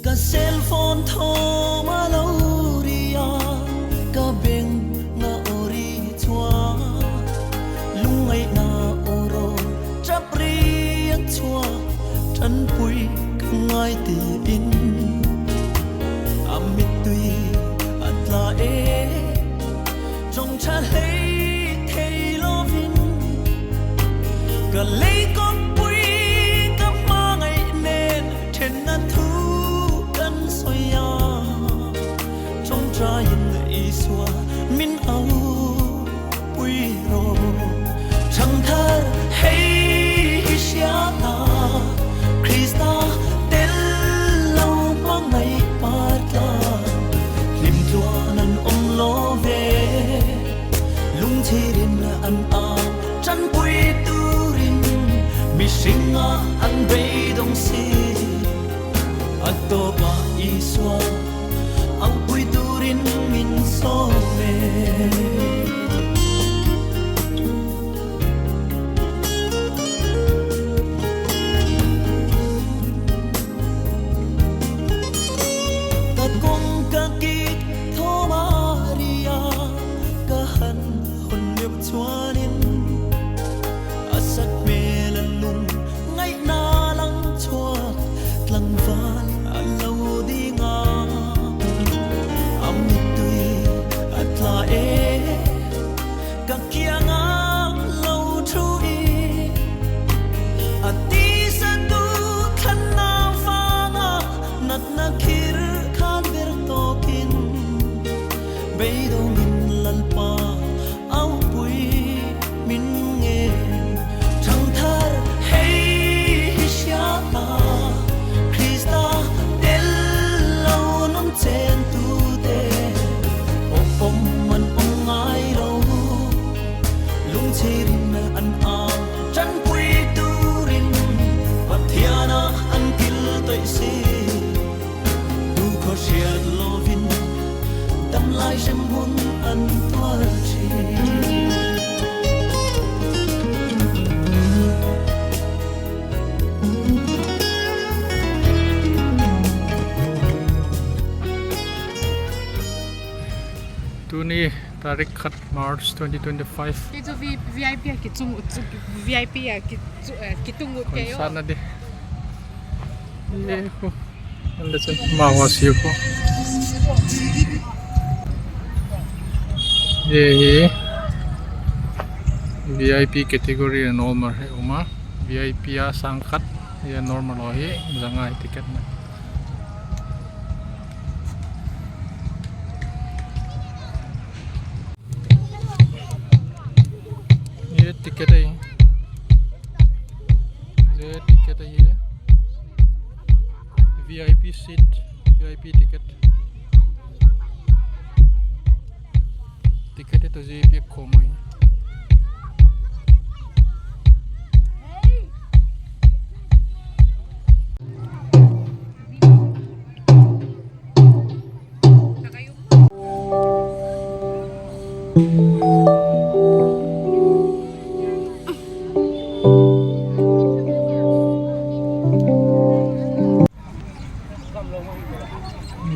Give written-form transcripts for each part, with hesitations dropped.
Ka cell phone thawm a lo ri a, ka beng nga aw ri chhuak. Lungngaihna aw rawn tap ri a chhuak, tanpui ka ngai tiin a mittui a tla e. Tawng tha hlei thei lovin ka lei kawngpui ka hmangaih nen thenna thu kan sawi a, tawngtaiin Isua min au pui rawh. Thangthar hei hi hriata Krista tel lo hmangaih par tlang hlim tluan an awm lo ve. Lungchhirin an au tanpui turin mihringa an beidawng si. A tawpah Isua aupui turin min sawm e. Ka kawng ka kik tho Maria, ka han hawn meuh chuanin a sat hmel a lung ngaihna lang chhuak tlangval a lo ding a, a mittui a tla e. Ka kianga lo thu i a tisa tu thlanna vanga natna khir khan ber tawkin beidawngin Lalpa aupui min ngen thangthar hei hi hriata Krista tel lo nun chen tute awm an awm ngai lo lungchhirin an au tanpui turin Pathiana an kil tawih si tu khaw hriat lovin damlai hrem hun an tuar thin. Tuni tarik khat March 2025. Kei chu VIP a ki chung VIP a ki tung ut kei aw. Sana di. Ye ko. Anda chen ma wa si ko. Ye hi VIP category a normal he uma VIP a sangkhat ye normal ho hi zangai ticket na. ये ticket है ये ticket है ये VIP seat VIP ticket ticket है तो जी पे khom है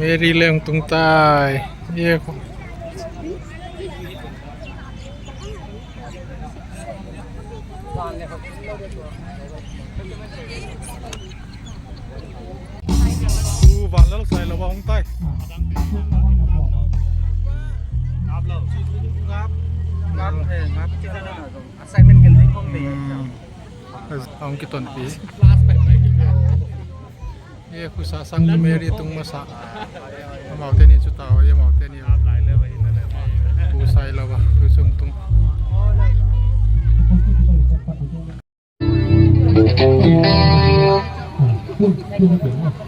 Mary le ang tung tai ye ko U van lal sai lo hong tai. Ông ki ton pi. Ye khu sa sang tu Mary tung ma sa. Mau te ni chu tao ye mau te ni. Pu sai lo ba tu chung tung.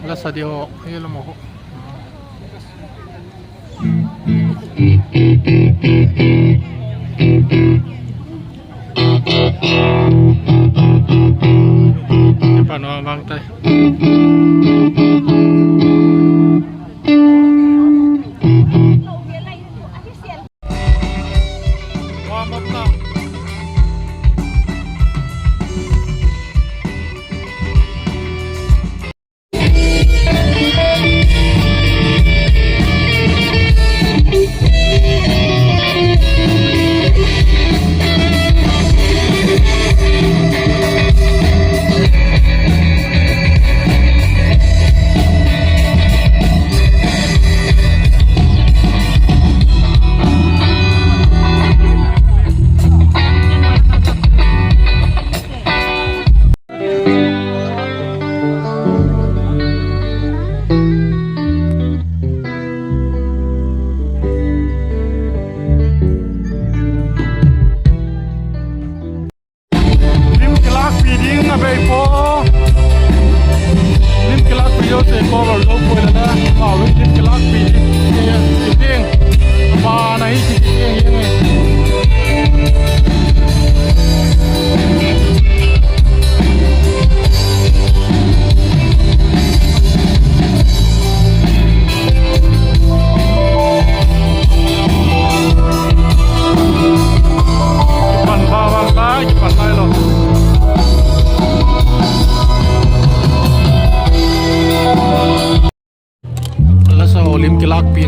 La sa di ho ye lo mo ho. Pa no bang tay. Warm up na.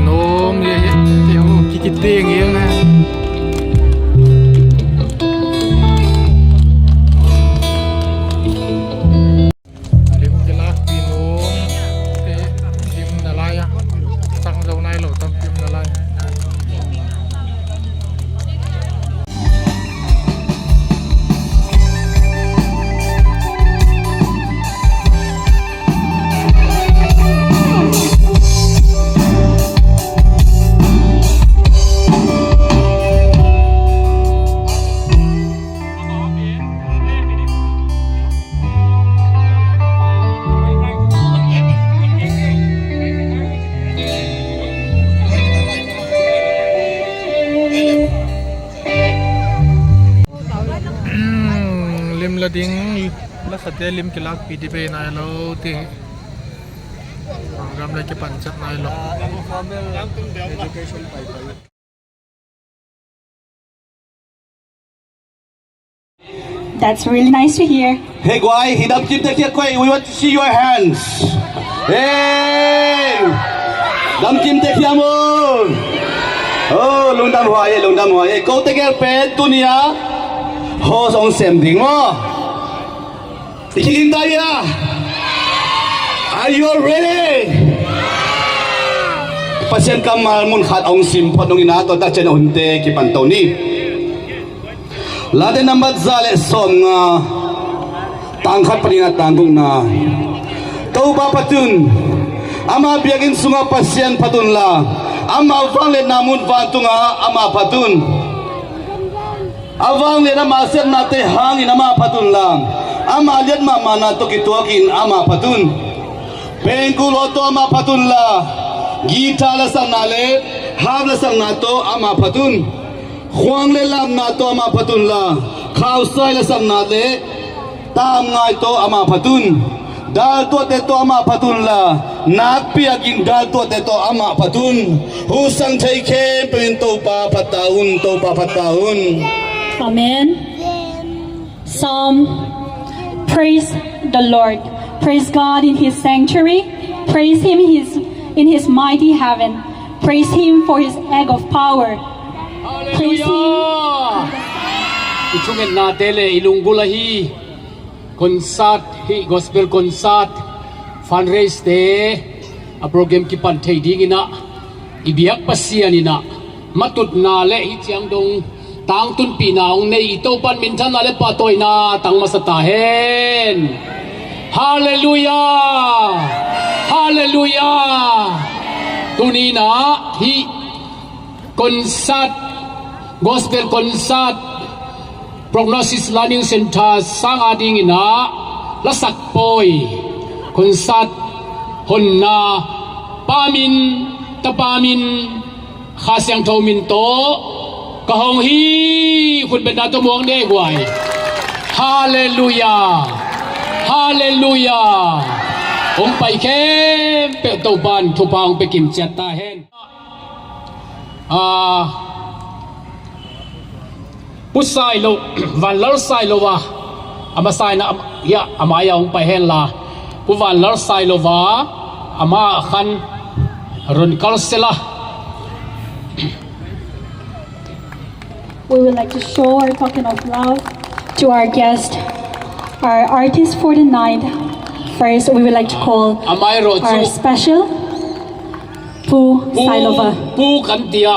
nawm nia hi te ho ki ki te ang em a. Lim ki lak pi nawm te lim na lai a chang zo nai lo tam pim na lai. Lim la ding la sate lim ki lak pi di be nai lo ti program lai ki pan chat nai lo. That's really nice to hear. Hey guy, hidam chim te kia koi, we want to see your hands. Hey! Dam chim te kia mo. Oh, lungdam hoa ye, lungdam hoa ye. Ko te ger pe dunia. Ho song sem ding mo. Tikin ya. Are you ready? Pasien kamal mun khat ong sim phot nong ina to ta chen hunte ki pan to ni. Late number 150 tangkhat palinga tangkung na. To ba patun ama biakin sunga pasien patun la ama wang le namun van tunga ama patun awang le na ma set na te hangin ama patun la ama liat ma mana to ki tuakin ama patun pengkul to ama patun la gita la sang na le hab la sang na to ama patun khuang le lam na to ama patun la khao sai la sang na le tam ngai to ama patun dal to te to ama patun la nak piakin dal to te to ama patun hu sang thei khe pen to pa phataun to pa phataun. Amen. Psalm. Praise the Lord. Praise God in his sanctuary. Praise him in his mighty heaven. Praise him for his egg of power. Praise him. Ichunget na tele ilunggula hi concert hi gospel concert fundraise te a program ki pan thei ding ina ibiak pasian ina matut na le hi chiang dong tang tun pi na ong nei to pan min than na le pa toy na tang masata hen. Hallelujah, hallelujah. Tuni na hi concert gospel concert Prognosis Learning Center sanga ding ina lasak poi concert honna pamin tapamin kha siang tho min to ka hong hi khut ben na to muang de gwai. Hallelujah, hallelujah. Ong pai khem pe to ban thu paung pe kim chat ta hen a pu sai lo van lar sai lo wa ama sai na ya ama ya ong pai hen la pu van lar sai lo wa ama khan run kal sela. We would like to show our token of love to our guest, our artist for the night. First, we would like to call amai ro our chu special Pu pu Sailova. Pu kan tia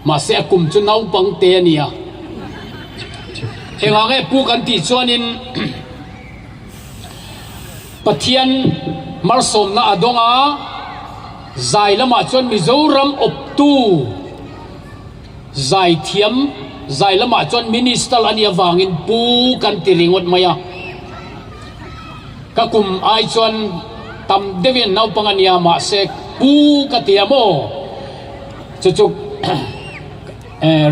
ma se kum chu nau pang te ania enga nge pu kan ti chuanin Pathian marsom na adonga zai lama chuan Mizoram optu zai thiam zai lama chuan minister ani awangin pu kan ti ringot maya ka kum ai chuan tam devin nau pang ania ma se pu ka tia mo chu chu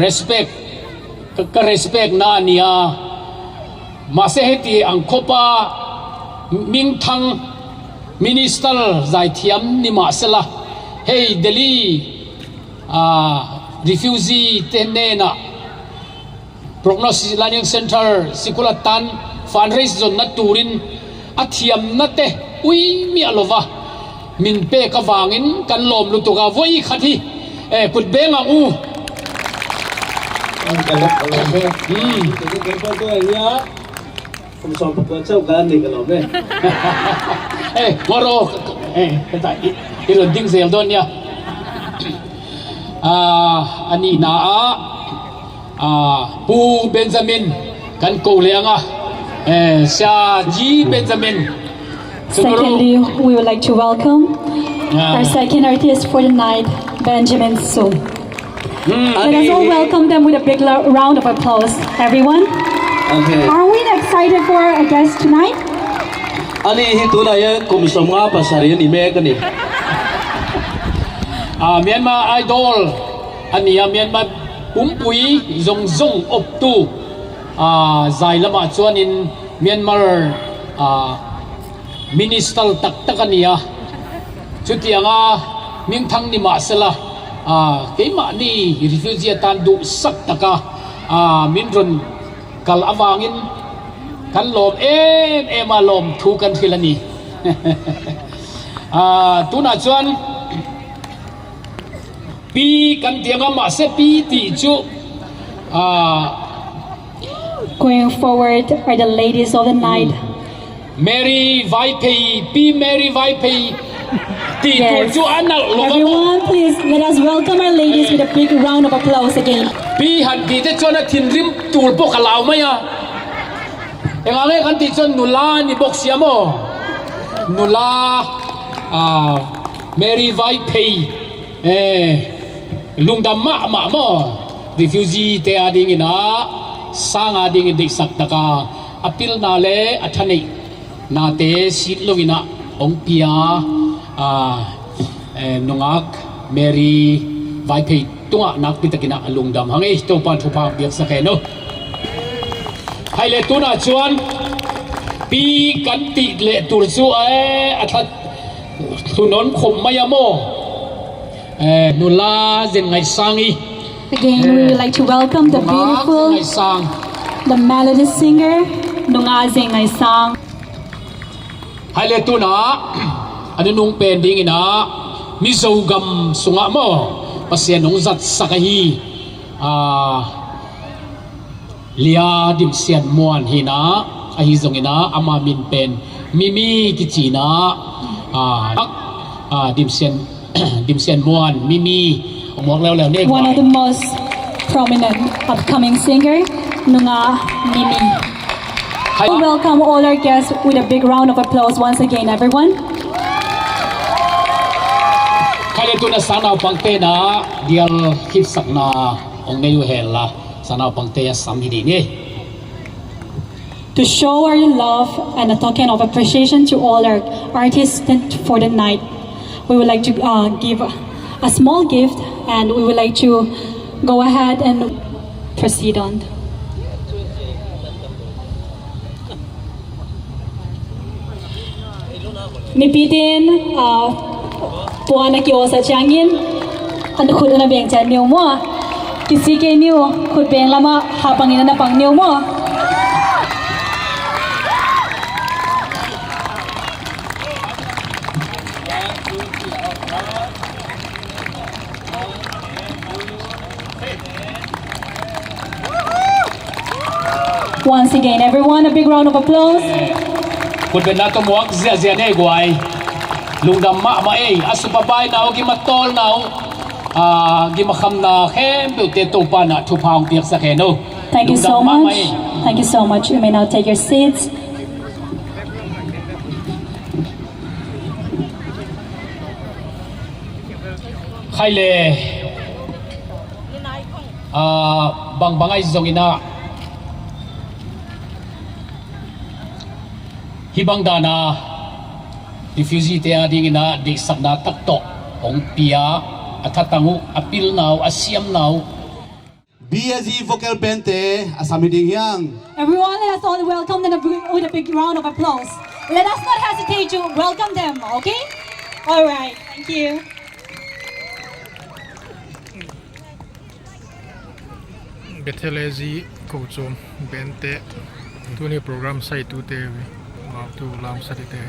respect ka respect na ania ma se heti ang khopa ming thang minister zai thiam ni ma sela hei Delhi a refugee te ne na Prognosis Learning Center sikula tan fundraise zon na turin a thiam na te ui mi alova Min pek avangin kan lawm lutuk a, vawi khat hi e kut beng ang u. Ka lawm e. Kei pawh chu eng nia kum 19 chauh ka ni ka lawm e. Hei ngaw rawh hei hetah i rawn ding zel dawn nia. A nihna ah Pu Benjamin kan ko leh ang a, Sha Ji Benjamin. Secondly, we would like to welcome our second artist for the night, Benjamin Su. Let us all welcome them with a big round of applause, everyone. Okay. Are we excited for our guest tonight? Ani hi tunah hian kum 57 a ni mek a ni. Ah, Myanmar Idol a ni a, Myanmar pumpui zawng zawng awptu ah zai lamah chuanin Myanmar ah Minister tak tak a ni a, chutianga hmingthang ni mah sela ah keimahni refugee atan duh sak taka ah min rawn kal avangin kan lawm em em a, lawm thu kan hrilh a ni. Ah tunah chuan Pi kan ti ang a, mahse Pi tih chu ah. Going forward are the ladies of the night. Mary Vaiphei, Pi Mary Vaiphei tih tur Yes. chu a nalh lo va maw? Everyone, please let us welcome our ladies with a big round of applause again. Pi han tih te chuan a thinrim tur pawh ka lau mai a. Engah nge kan tih chuan nula a ni bawk sia maw? Nula ah Mary Vaiphei eh lungdam mah mah maw? Refugee te a ding in a sang a ding in deihsak tak a, a pil na le a tha neih na te sit lo in a ong pia a nungak Mary Vaiphei tungah nak pi takin a lungdam hang ei to pan thu phang biak sak he no. Hai le tunah chuan pi kan ti leh tur chu a thla thunawn khawp mai a maw? Nula zen ngaihsangi. Again, we would like to welcome the beautiful, the melody singer, Nunga Zeng Ngaisang. Hai le tuna anu nung pen ding ina Mizo gam sunga mo pasian nung zat saka hi a Lia dim sian muan hi na a hi zong ina ama min pen Mimi ki chi na a dim sian dim sian muan Mimi muak leo leo ne One of the most prominent upcoming singer, Nunga Mimi. Hi. We welcome all our guests with a big round of applause once again, everyone. Khai le tuna sa nau pangte na dial hip sak na ong nei u hel la. Sa naupangte a sam hi dih ni. To show our love and a token of appreciation to all our artists for the night, we would like to uh, give a small gift and we would like to go ahead and proceed on. Mipitin uh, puan a ki osa changin an khut ana beng chan niu mo kisi ke niu khut beng lama ha pangin ana pang niu mo Once again, everyone, a big round of applause. Kut ben na to muak zia zia nei guai lungdam ma ma ei asupabai nau gi matol nau a gi makham na khem pe te to pa na thu phang piak sa khe no Thank you so much. Thank you so much. You may now take your seats. Khai le a bang bangai zong ina hi bang dana refugee te a ding ina dik sakna tak to ong pia athatangu apil nau asiam nau BSE Vocal Band te asami ding hiang. Everyone, let us all welcome them with a big round of applause. Let us not hesitate to welcome them, okay? All right, thank you. Bethelezi ko chum band te tuni program sai tu te mau tu lam sari te.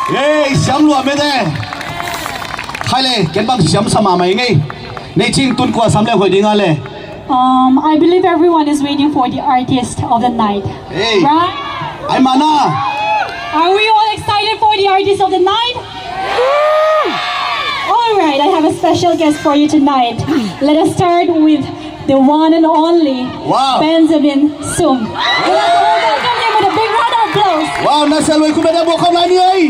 Hey, siam lua me de. Khai le, ken bang siam sama mai ngei. Nei ching tun kwa sam le hoi dinga le. Um, I believe everyone is waiting for the artist of the night. Hey. Right? Ai mana. Are we all excited for the artist of the night? All right, I have a special guest for you tonight. Let us start with the one and only Wow. Benjamin Sum. We'd like to welcome him with a big round of applause. Wow, nasa loi kumena bo khom lai ni ai.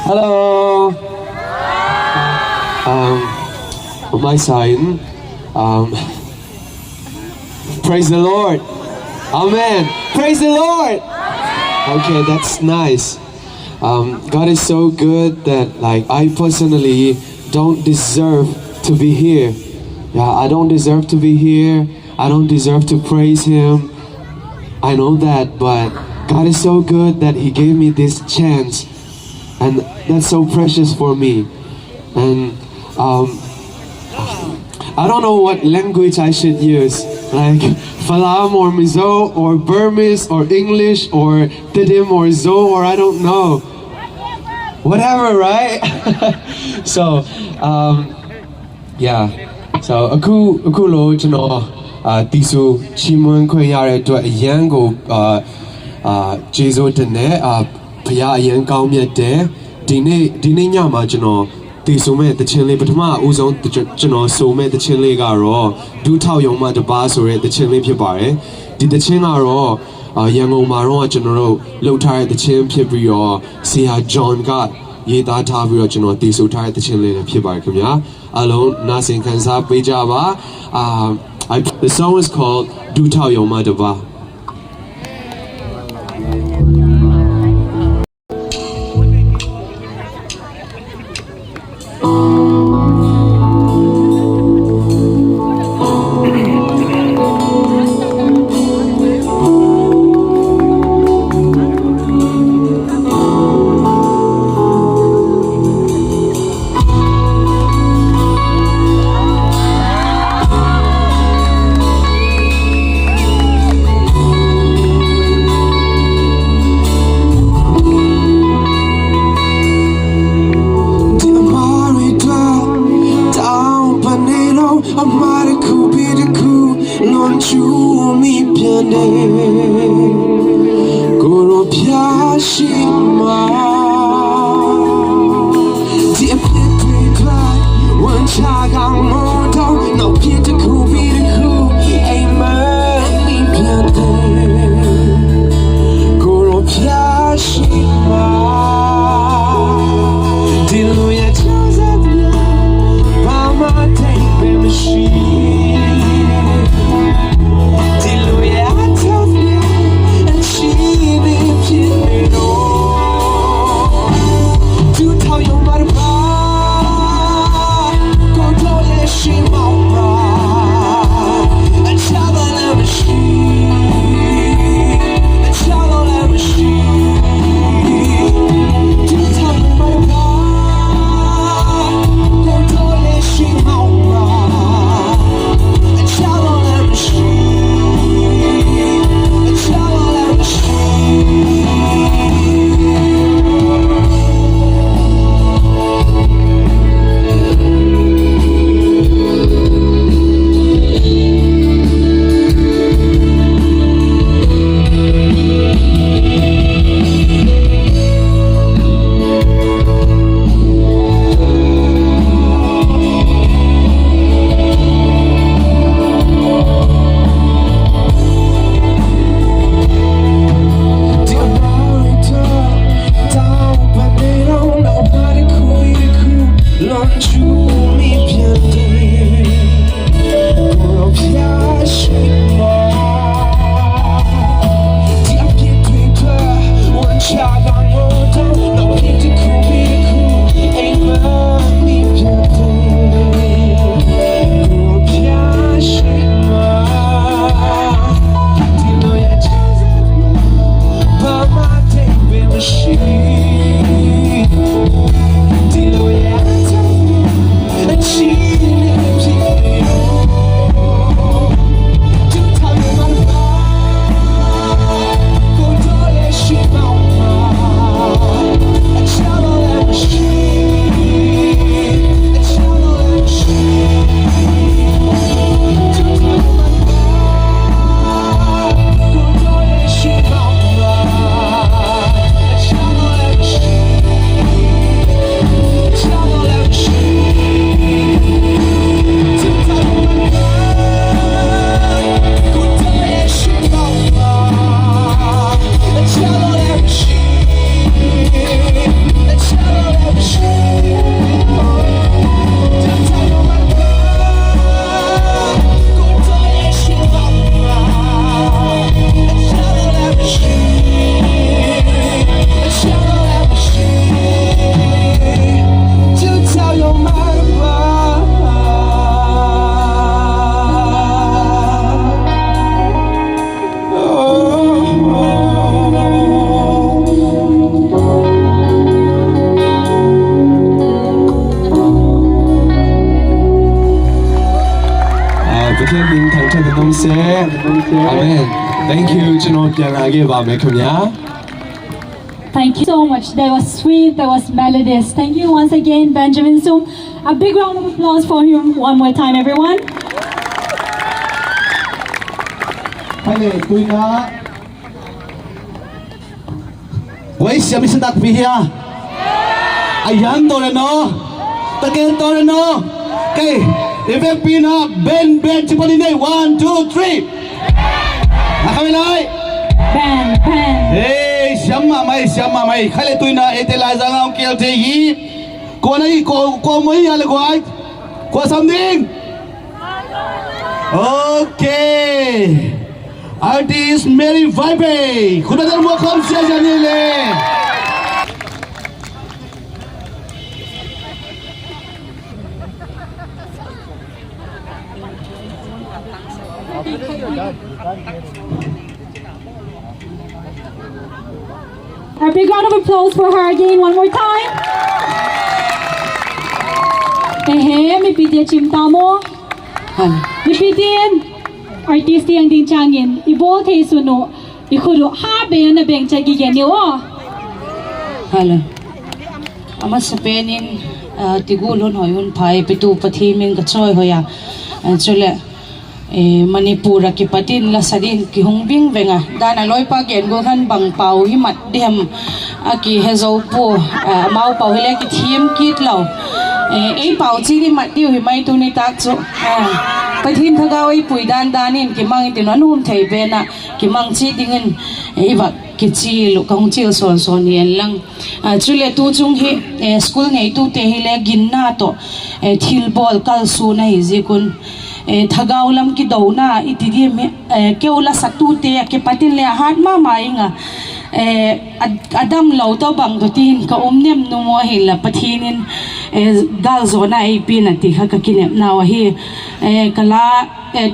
Hello. On my side, praise the Lord. Amen. Praise the Lord. Okay, that's nice. God is so good that like I personally don't deserve to be here. Yeah, I don't deserve to be here. I don't deserve to praise Him. I know that, but God is so good that He gave me this chance, and that's so precious for me. And I don't know what language I should use, like Falam or Mizo or Burmese or English or Tedim or Zo or I don't know. Whatever, right? So, yeah. So အခုအခုလို့ကျွန်တော်အာတီဆူချီးမွမ်းခွင့်ရတဲ့အတွက်အရမ်းကိုအာအာကျေးဇူးတင်တယ်အာဘုရားအရမ်းကောင်းမြတ်တယ်ဒီနေ့ဒီနေ့ညမှာကျွန်တော်တီဆူမဲ့သီချင်းလေးပထမအဦးဆုံးကျွန်တော်ဆိုမဲ့သီချင်းလေးကတော့ဒူးထောက်ရုံမှတပါးဆိုတဲ့သီချင်းလေးဖြစ်ပါတယ်ဒီသီချင်းကတော့အာရန်ကုန်မှာတော့ကျွန်တော်တို့လှုပ်ထားတဲ့သီချင်းဖြစ်ပြီးတော့ဆရာဂျွန်ကရေးသားထားပြီးတော့ကျွန်တော်တီဆိုထားတဲ့သီချင်းလေးလည်းဖြစ်ပါတယ်ခင်ဗျာအလုံးနာဆင်ခံစားပေးကြပါအာ The song is called ဒူးထောက်ရုံမှတပါး ဒီအမားတွေတော့တောင်းပနေတော့အမားတစ်ခုပြီးတစ်ခုလွန်ချူမိပြန်တယ်ကိုရောဖျားရှိမှာဒီအဖြစ်တွေအတွက်ဝန်ချကောင်မောတော့နောက်ဖြစ်တစ်ခုပြီးတစ်ခုအိမ်မက်မိပြန်တယ်ကိုရောဖျားရှိမှာဒီလိုရချစားပြဘာမှတိတ်ပဲမရှိဒီလိုရတော့ပြအရှိနေဖြစ်နေတော့ Pathian min thangṭhat in um seh. Amen. Thank you ကျွန်တော်ပြန်လာခဲ့ပါမယ်ခင်ဗျာ Thank you so much. That was sweet. That was melodious. Thank you once again, Benjamin Sum. A big round of applause for him one more time, everyone. Phale tuina Wai siam i sadak pi hia ayan to le no taken to le no kay event pi na ben ben chipani nei 1 2 3 nakami lai Ben, Ben. Hey siam ma mai siam ma mai khale tuina ete lai zanga ong kel te hi ko nai ko ko moi ya le ko ai ko something Okay. Artist Mary Vibe. คุณอาจารย์มัวคำเสียจันนี่เลย A big round of applause for her again one more time. Ehe, mi piti chim tamo. Mi piti artist yang ding changin. Ibo te suno. Ikhudu ha be na beng cha gi ge ni o. Hello. Ama sapenin tigul hun hoi hun phai pitu pathi min ka choi hoya chule Manipur ki patin la sadin ki hung bing venga dana loi pa gen go khan bang pau hi mat dem a ki hezo pu mau pau hi le ki thim kit lo ei pau chi ni mat diu hi mai tu ni tak chu pathin thagaw ei pui dan danin ki mang tin an hum thei be na ki mang chi dingin ei wa ki chi lu kong chil son son ni en lang chu le tu chung hi school nei tu te hi le gin na to thil bol kal su na hi ji kun thagaw lam ki do na iti di me keu la satu te ke patin le hat ma ma inga adam lo to bang to tin ka um nem nu mo hi la pathinin gal zona ai pi na ti kha ka kinem na wa hi kala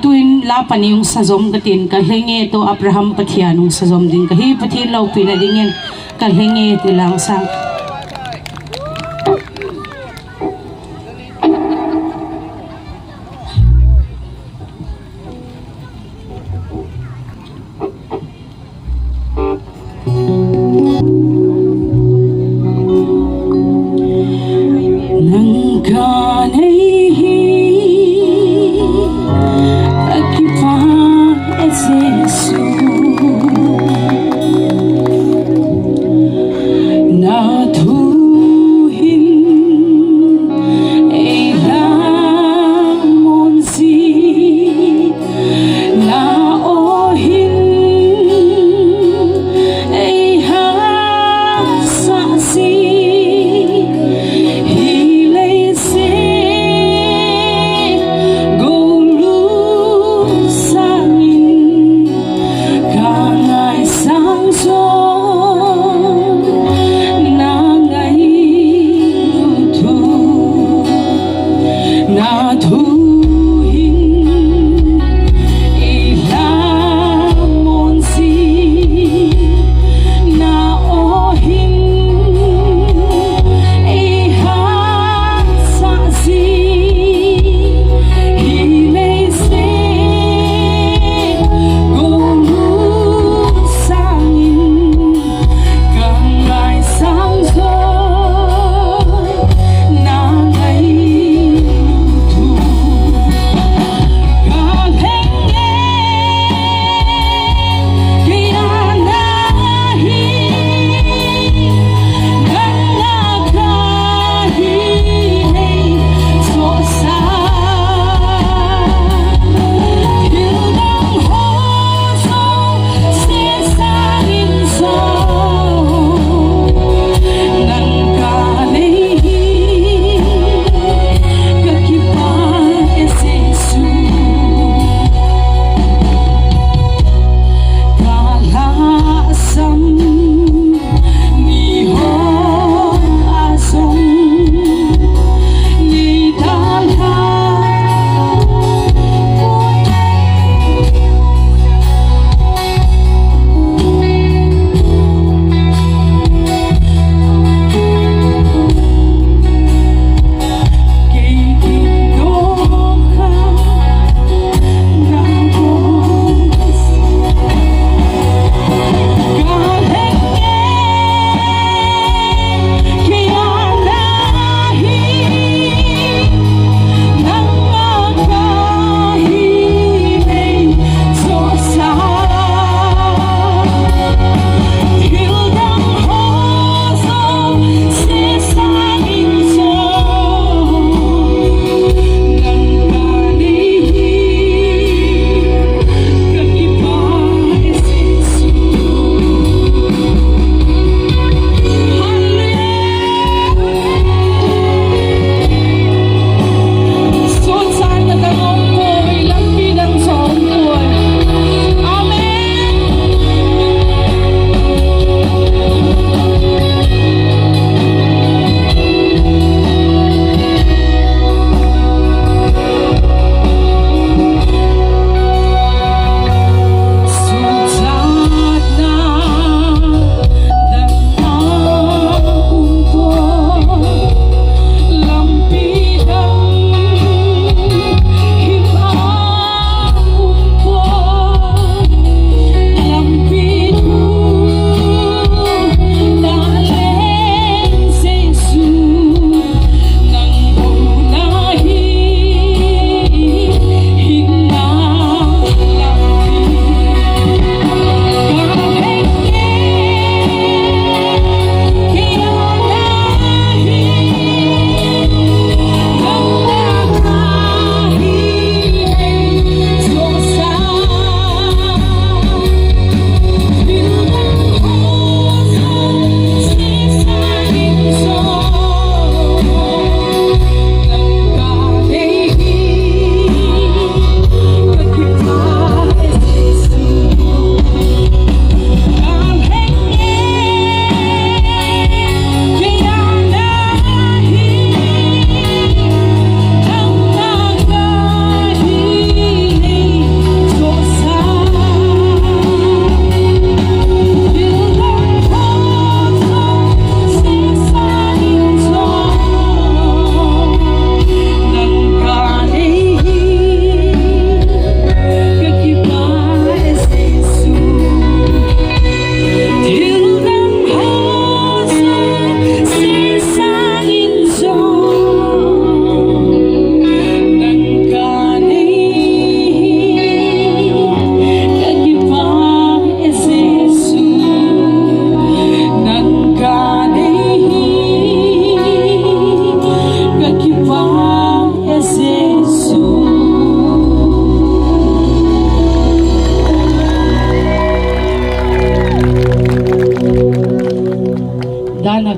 tuin la paniung sazom ka tin ka hlenge to Abraham Pathianung sazom ding ka hi Pathian lo pi na dingin ka hlenge ti lang sang Nang ka nei hi akipa esesu na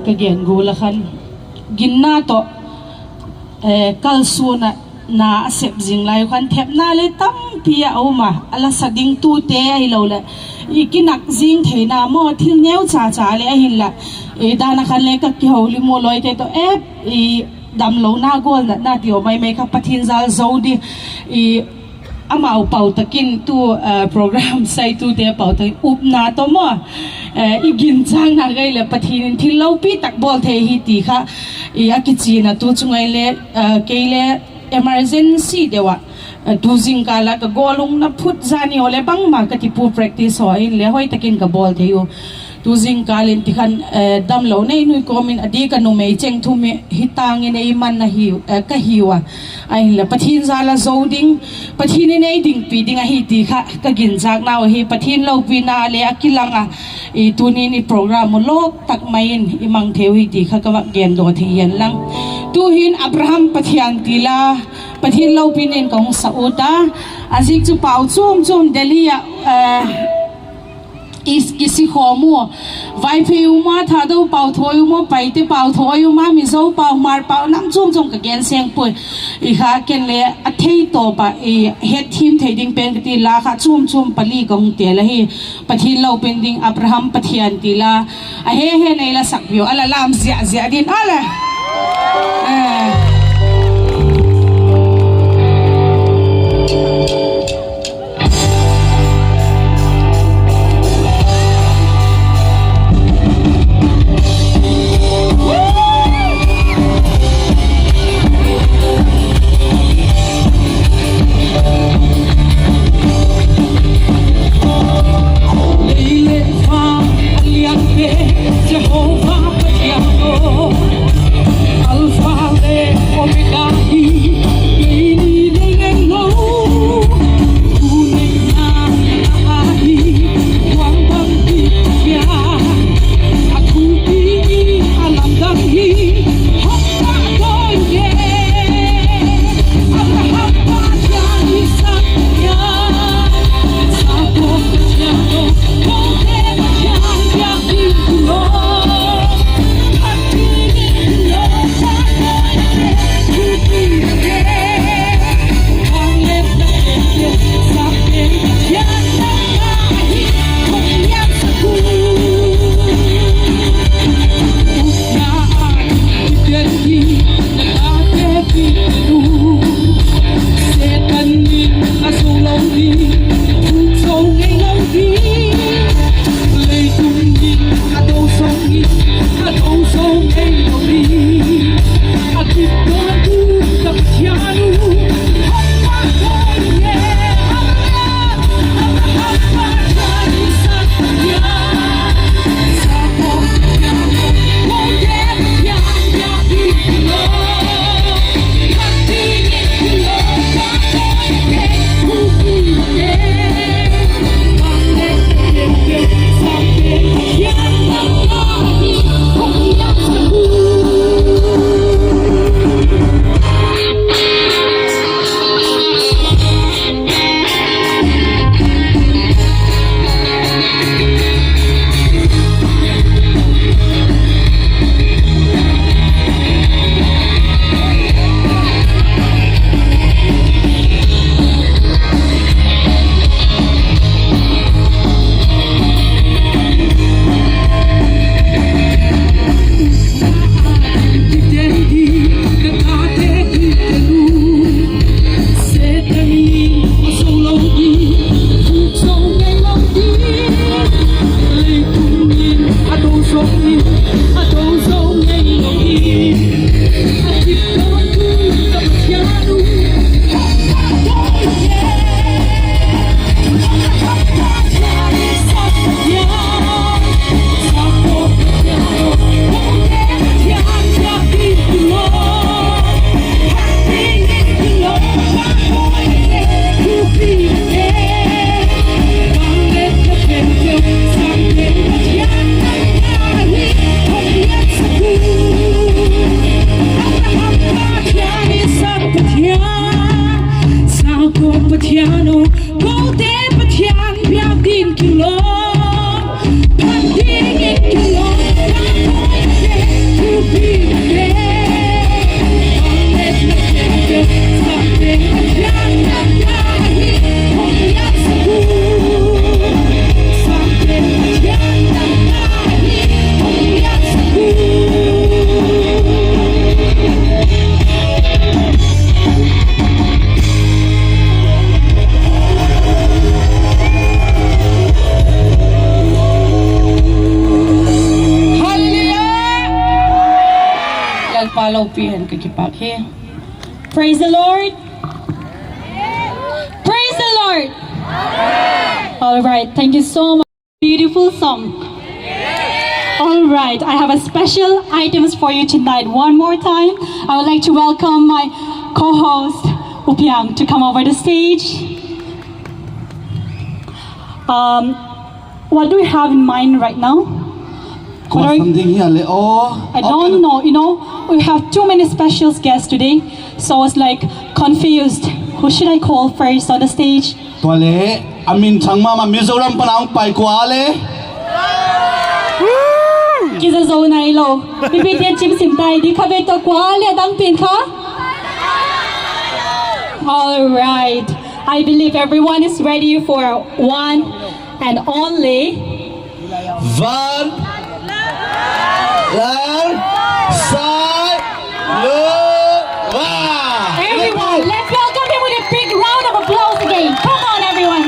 Ka gen gul a khan ginna to kal sun a na a sep zing lai khan thep na le tam pi a awm a a la sa ding tu te a hi lo le i kinak zing thei na maw thil neu cha cha le a hin la i dan a khan le ka ki ho li maw lawi te to ep i dam lo na goal nat na ti awm mai mai kha Pathian zal zo di i Amah pau takin tu program saitu te pau takin up na to maw i gin chang na gai le Pathin in thil lo pi tak bol thei hi ti kha i a ki chi na tu chungai le kei le emergency dewa tu jing ka la ka golung na phut zani ole bang ma ka ti pu practice ho in le hoi takin ka bol thei u Tu zing kalin tikhan dam lo nei nui komin adi ka nu mei cheng thum hi tangin ei man na hi ka hiwa a in le Pathin zala zo ding Pathin in ei ding pi ding a hi ti kha ka gin jak na hi Pathin lo pi na le akilang a i tunin i program lok tak mai in i mang theu hi ti kha ka wa gen do thi yan lang tu hin Abraham Pathian tila Pathin lo pin in kong sa uta azik chu pau chum chum Delhi a Kisi khaw mu, Vaiphei u maw, Thado pau thawi u maw, Paite pau thawi u maw, Mizo pau, Hmar pau nam chung chung ka gen seng pui i kha ken le a thei tawp ah i het thim thei ding pen ka ti la kha chum chum pali ka hung te la hi Pathin lo pen ding Abraham Pathian ti la a he he nei la sak vio ala lam ziah ziah din ala eh. pa lo pi han ka ki pa khi. Praise the Lord. Praise the Lord. All right, thank you so much. Beautiful song. All right, I have a special items for you tonight. One more time, I would like to welcome my co-host Upiang to come over the stage. What do we have in mind right now? What are we- Something here le oh. I don't know. You know, we have too many special guests today, so I was like confused. Who should I call first on the stage? Tua le amin thang ma ma Mizoram panaung pai kwa le. Kisa zo nai lo. Bibi tian chim sim tai di kha to kwa le dang pin kha. All right. I believe everyone is ready for one and only Van Lan Sai Lo Va. Everyone, let's welcome him with a big round of applause again. Come on, everyone.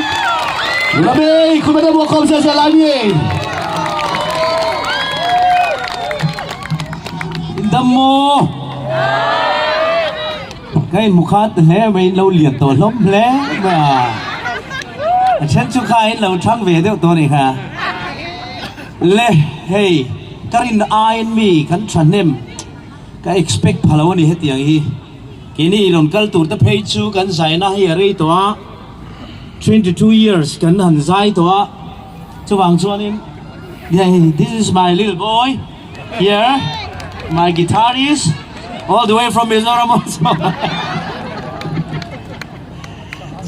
Rabi, kumada mo kom sa salani. Damo cái mukha hle mai lo lian to hlom hle ma chen chu khai lo thang ve deuh to ni kha le hei karin ain mi kan thanem ka expect phalo ni hetiang hi kini lon kal tur ta phei chu kan zai na hi rei to a 22 years kan han zai to a chuwang chuanin yeah, this is my little boy here, my guitarist, all the way from Mizoram also.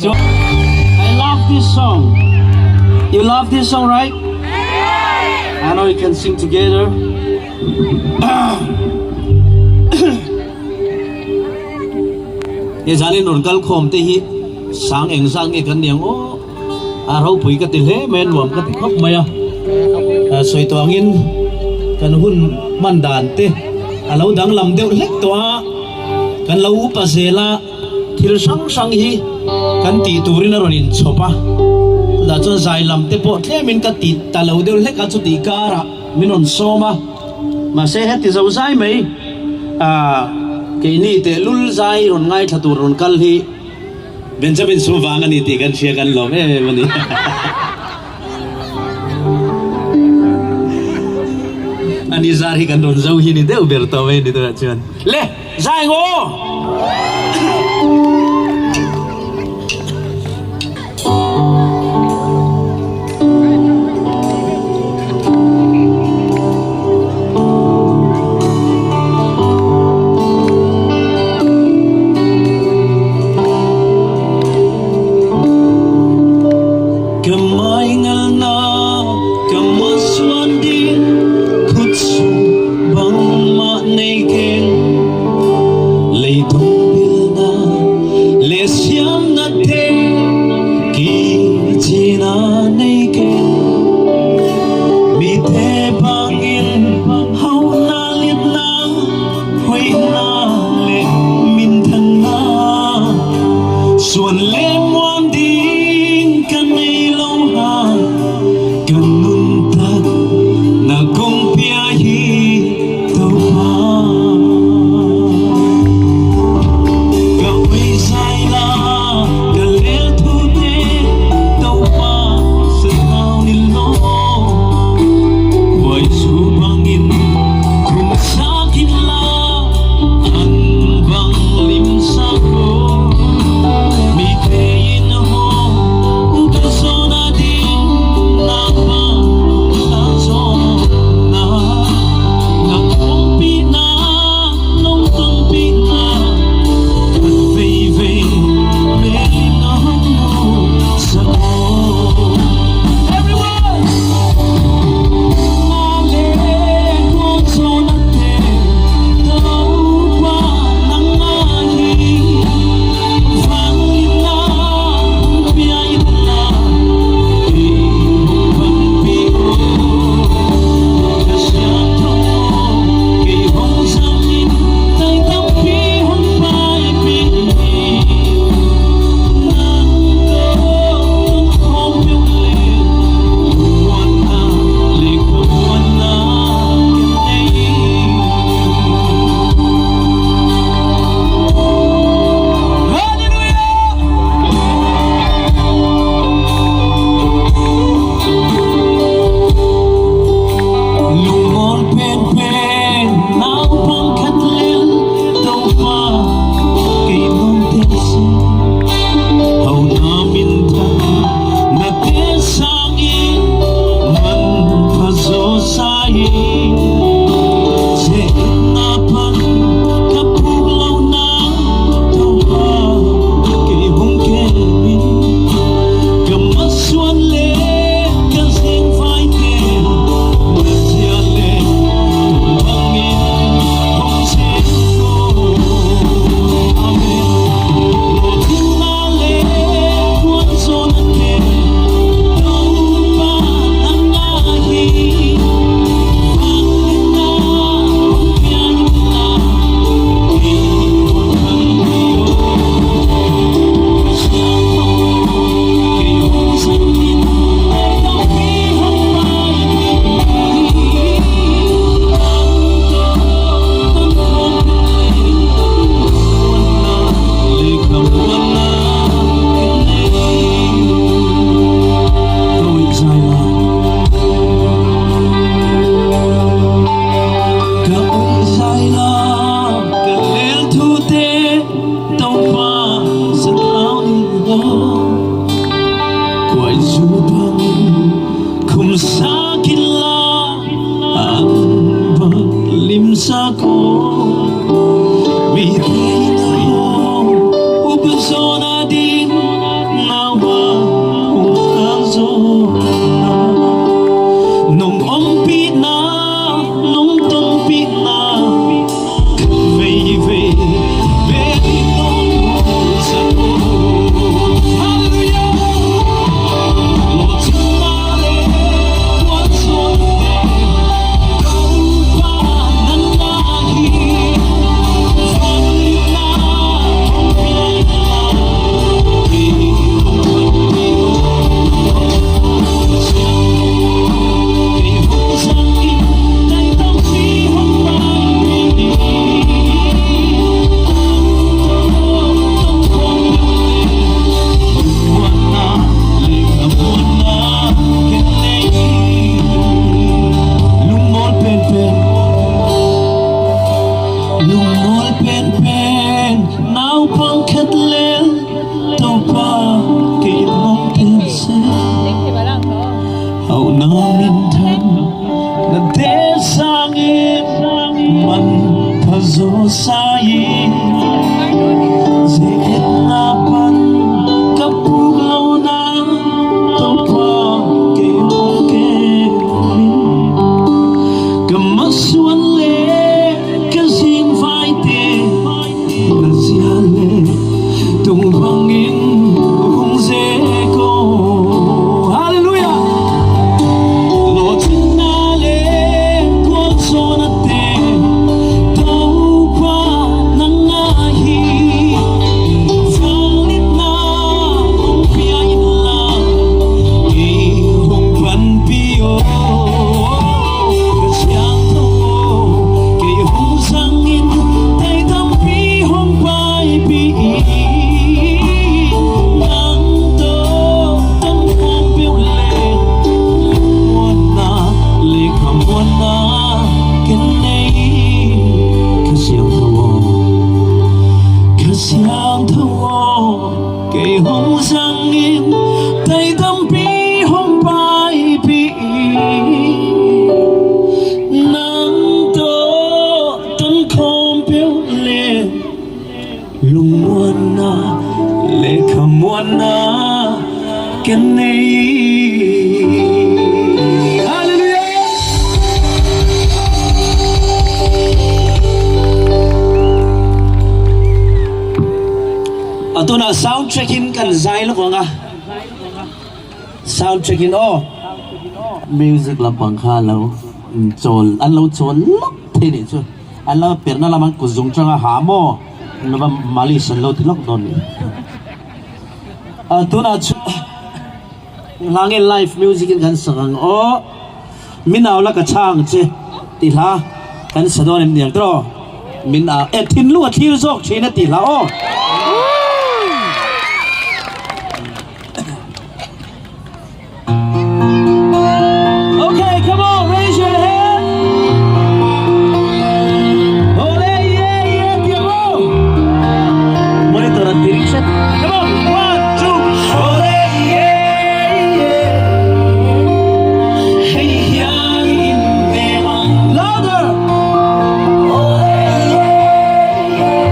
So I love this song. You love this song, right? I know you can sing together. He zanin rawn kal khawm te hi sang eng zat nge kan niang aw a ropui ka ti hle mai a nuam ka ti khawp mai a sawi tawh angin kan hun hman dan te a lo danglam deuh hlek tawh a kan lo upa zel a thil hrang hrang hi kan tih turin a rawn inchhawp a chutah chuan zai lam te pawh tlemin ka ti ta lo deuh hlek a chutih karah min rawn sawm a. Mahse heti zo zai mai ah keini tehlul zai rawn ngaithla tur rawn kal hi Benjamin Sum vang a ni tih kan hria kan lawm em em a ni. Ani zar hi kan rawn zo hi ni deuh ber tawh mai a ni tunah chuan. Le! Zai ngaw! Kuai zu bangin khum sakin la ang lim sa ko mi na ho upzona din nawa ang zo nung ompi na nung tongpi na vei vei vei non sa ko hallelujah lo chimale kwa sonte pa nan hi na Lungmol pen pen Lungmol pen pen Nau pang khat lel Tàu pa kay mong ten se Hậu na min than Na te sangin Man phazo sa yi Zeket na pan Kapuglaw na Tàu pa kay mong ke min Kamasuan le kasing vai te na zia le tung bangin hung ze ko hallelujah lo na le ko na te tau pa na nga hi valit na hung pia in la ki hung pan pio Chiang tho kỳ hung sang in tay tâm pi hung pai pi nang to tâm khom biểu lệ muôn na lệ kham muôn na kinh nei ka siang tho ka siang tho kỳ hung sang in tay tâm pi hung pai pi nang to tân khom biểu lệ lung muôn na lệ kham muôn na kinh nei hallelujah Atuna sound checking kan zai lo nga sound checking o music lampang kha lo chol an lo chol lok the ni chu an lo perna lamang ku zung changa ha mo lo ba malis an lo ti lok don ni atuna chu langin live music in kan sakang o minaw la ka chang che ti hla kan sadon em niang tro min a e thin lu a thil zawk thina ti hla o Okay, come on, raise your hand. Ole, yeah, yeah, Tiago. Monitor ang direction. Come on, one, two. Ole, yeah, yeah. Hey, yeah, in there. Louder. Ole, yeah, yeah.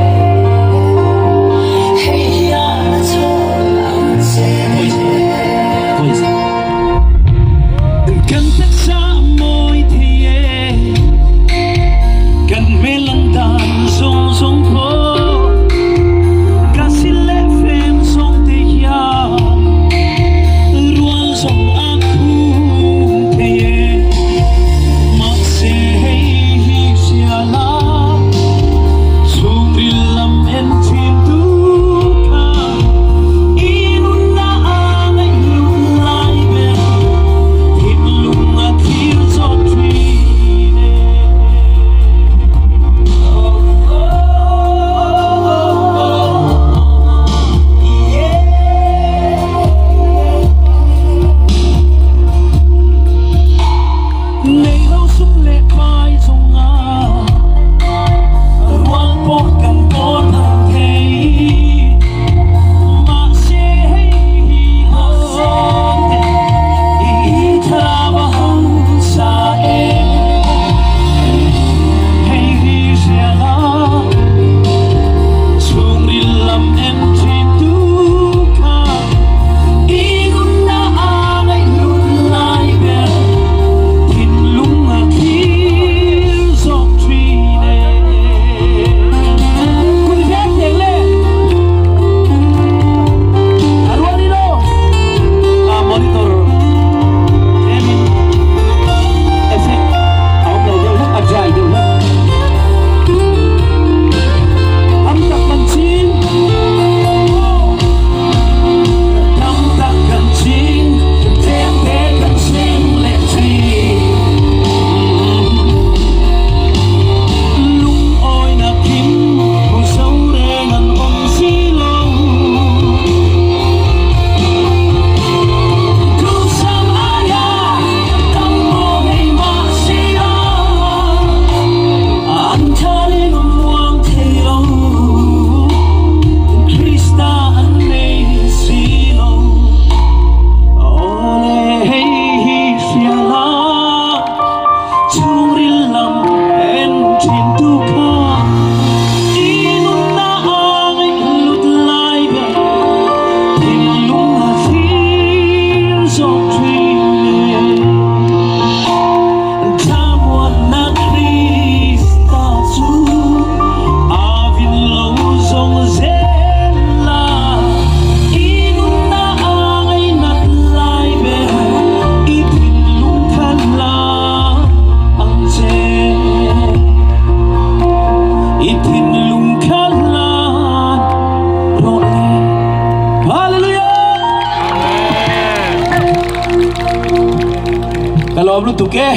lawm lutuk e.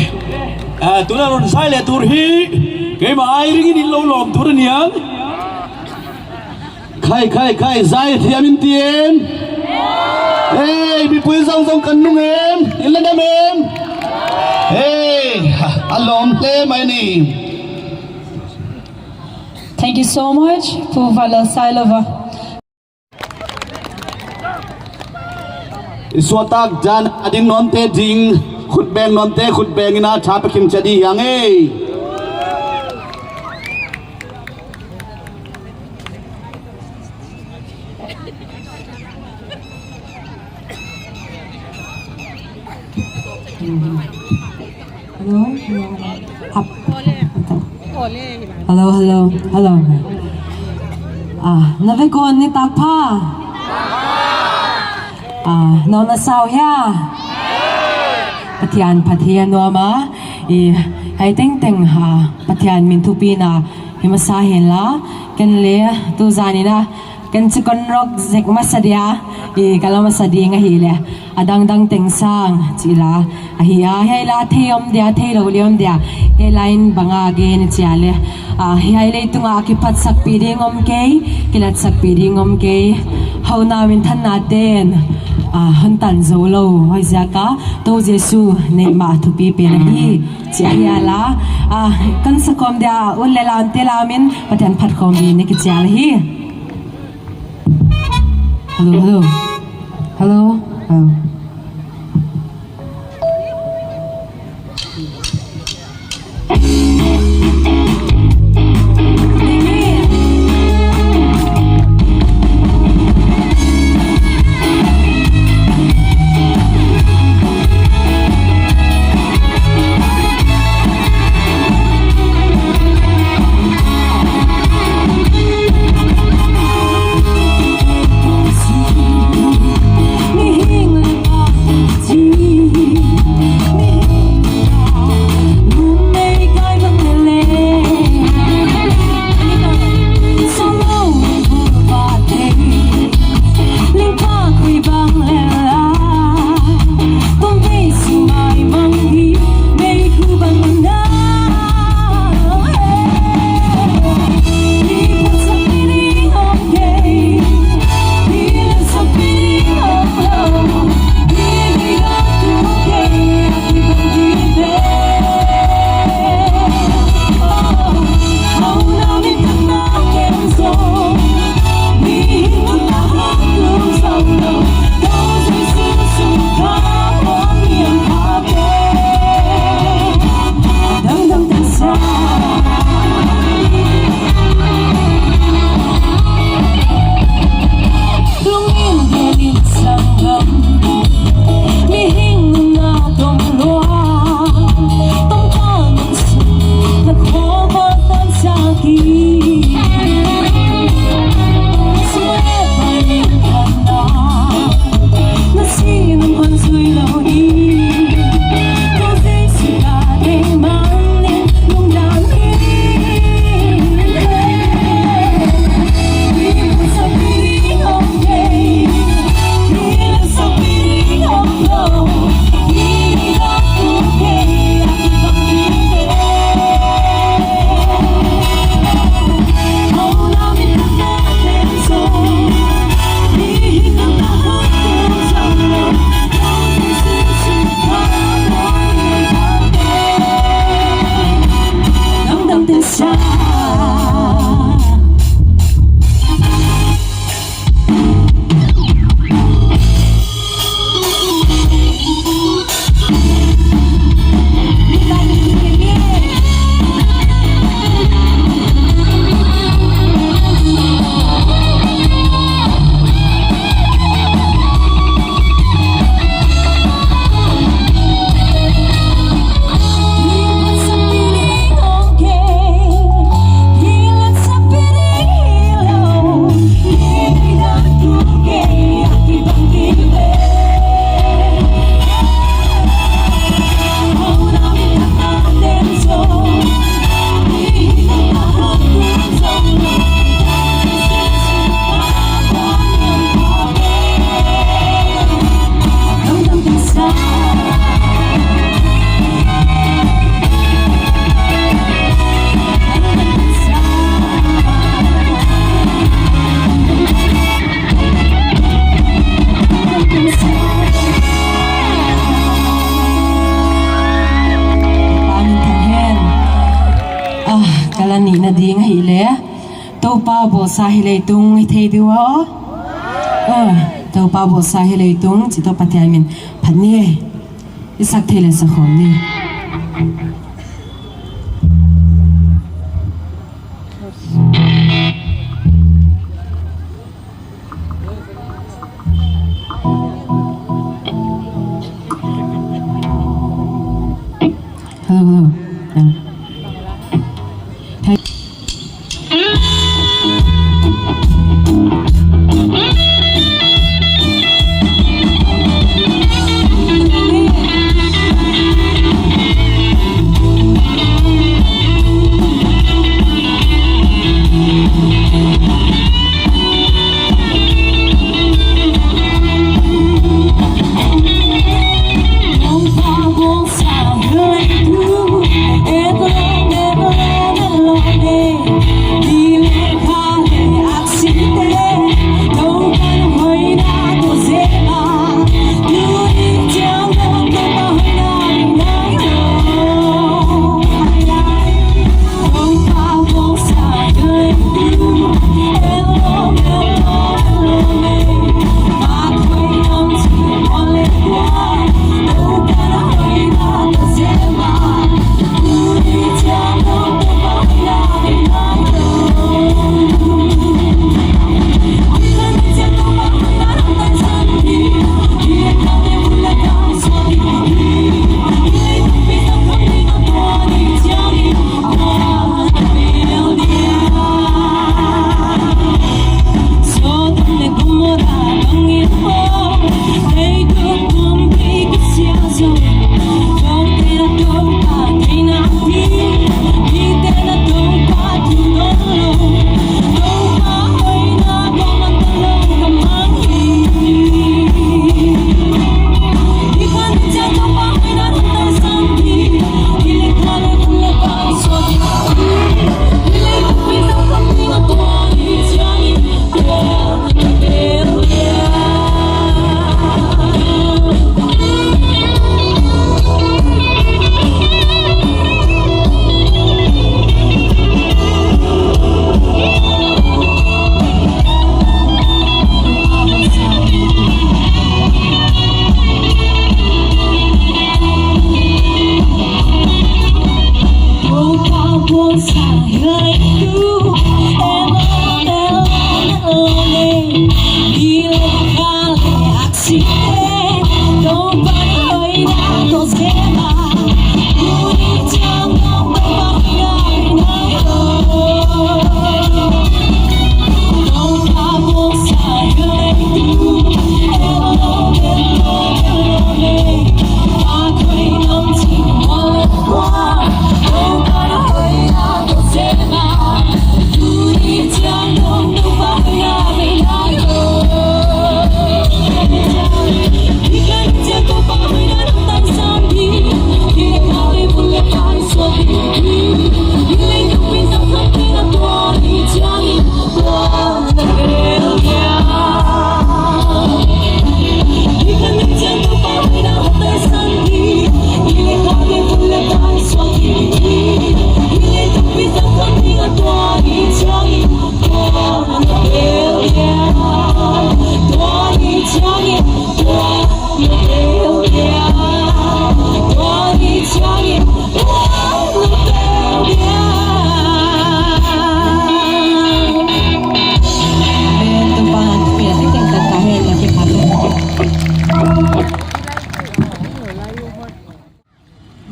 Tuna rawn zai leh tur hi keimah ai ringin in lo lawm tur a niang. Khai khai khai zai thiam in ti em? Hey mipui zawng zawng kan nung em? In la dam em? Hey a lawm hle mai a ni. Thank you so much Pu Vanlalsailova. Isua tak jan ading non te ding khut beng non te khut beng ina tha pakhim chadi hiang ei. Hello, up. Hello, hello, hello. Ah, navegon ni tak pa. Ah, no na sao hia. Pathian Pathian nuama i hei teng teng ha Pathian min thupi na himasa hen la ken le tu zanina Kan chu kan rock zek masa dia i kala masa ding a hi le a dang dang teng sang chi la a hi a hei la thei om dia thei lo le om dia he line banga ge ni chia le a hi lei tunga ki phat sak pi ding om ke ki lat sak pi ding om ke ho na min than na ten a hon tan zo lo hoi zia ka to Jesu nei ma thu pi pe na hi chi a hi la a kan sakom dia un le laun te lamin pathian phat khom bi ni ki chia la hi Hello, hello. Hello, hello. ni na ding hi le to pa bo sa hi leitung hi thei diwa o to pa bo sa hi leitung chi to pathian min phat ni i sak thei le sa khom ni. Hello, hello. Yeah. Hey.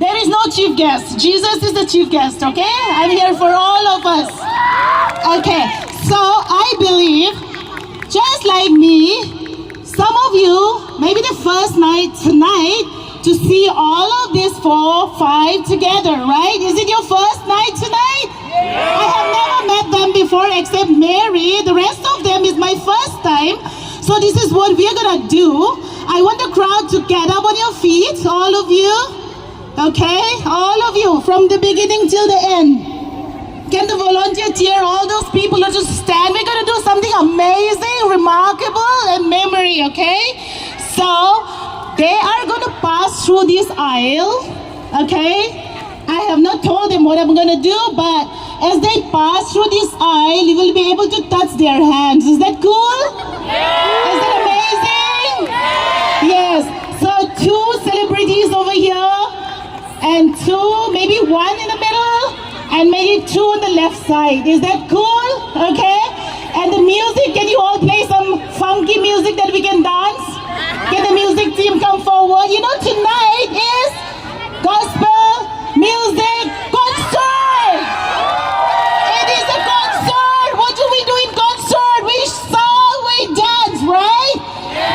There is no chief guest. Jesus is the chief guest, okay? I'm here for all of us. Okay, so I believe, just like me, some of you, maybe the first night tonight, to see all of these four, five together, right? Is it your first night tonight? I have never met them before except Mary. The rest of them is my first time. So this is what we are gonna do. I want the crowd to get up on your feet, all of you. Okay? All of you, from the beginning till the end. Can the volunteer cheer all those people to just stand? We're gonna do something amazing, remarkable, and memory, okay? So they are gonna pass through this aisle, okay? I have not told them what I'm gonna do, but As they pass through this aisle, you will be able to touch their hands. Is that cool? Yes. Is that amazing? Yes. So two celebrities over here and two, maybe one in the middle and maybe two on the left side. Is that cool? Okay. And the music, can you all play some funky music that we can dance? Can the music team come forward? You know, tonight is gospel music concert. It is a concert. What do we do in concert? We song, we dance, right?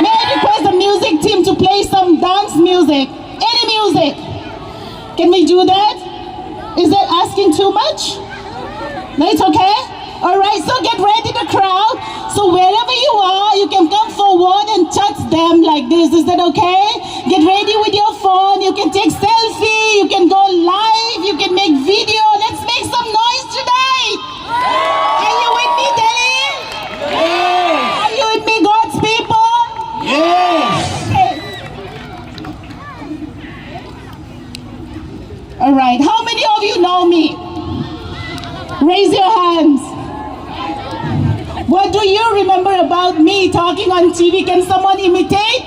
May I request the music team to play some dance music? Any music. Can we do that? Is that asking too much? No, it's okay? All right, so get ready, the crowd. So wherever you are, you can come forward and touch them like this. Is that okay? Get ready with your phone. You can take selfie. You can go live. You can make video. Let's make some noise tonight. Are you with me, Delhi? Yes. Are you with me, God's people? Yes. Okay. All right. How many of you know me? Raise your hands. What do you remember about me talking on TV? Can someone imitate?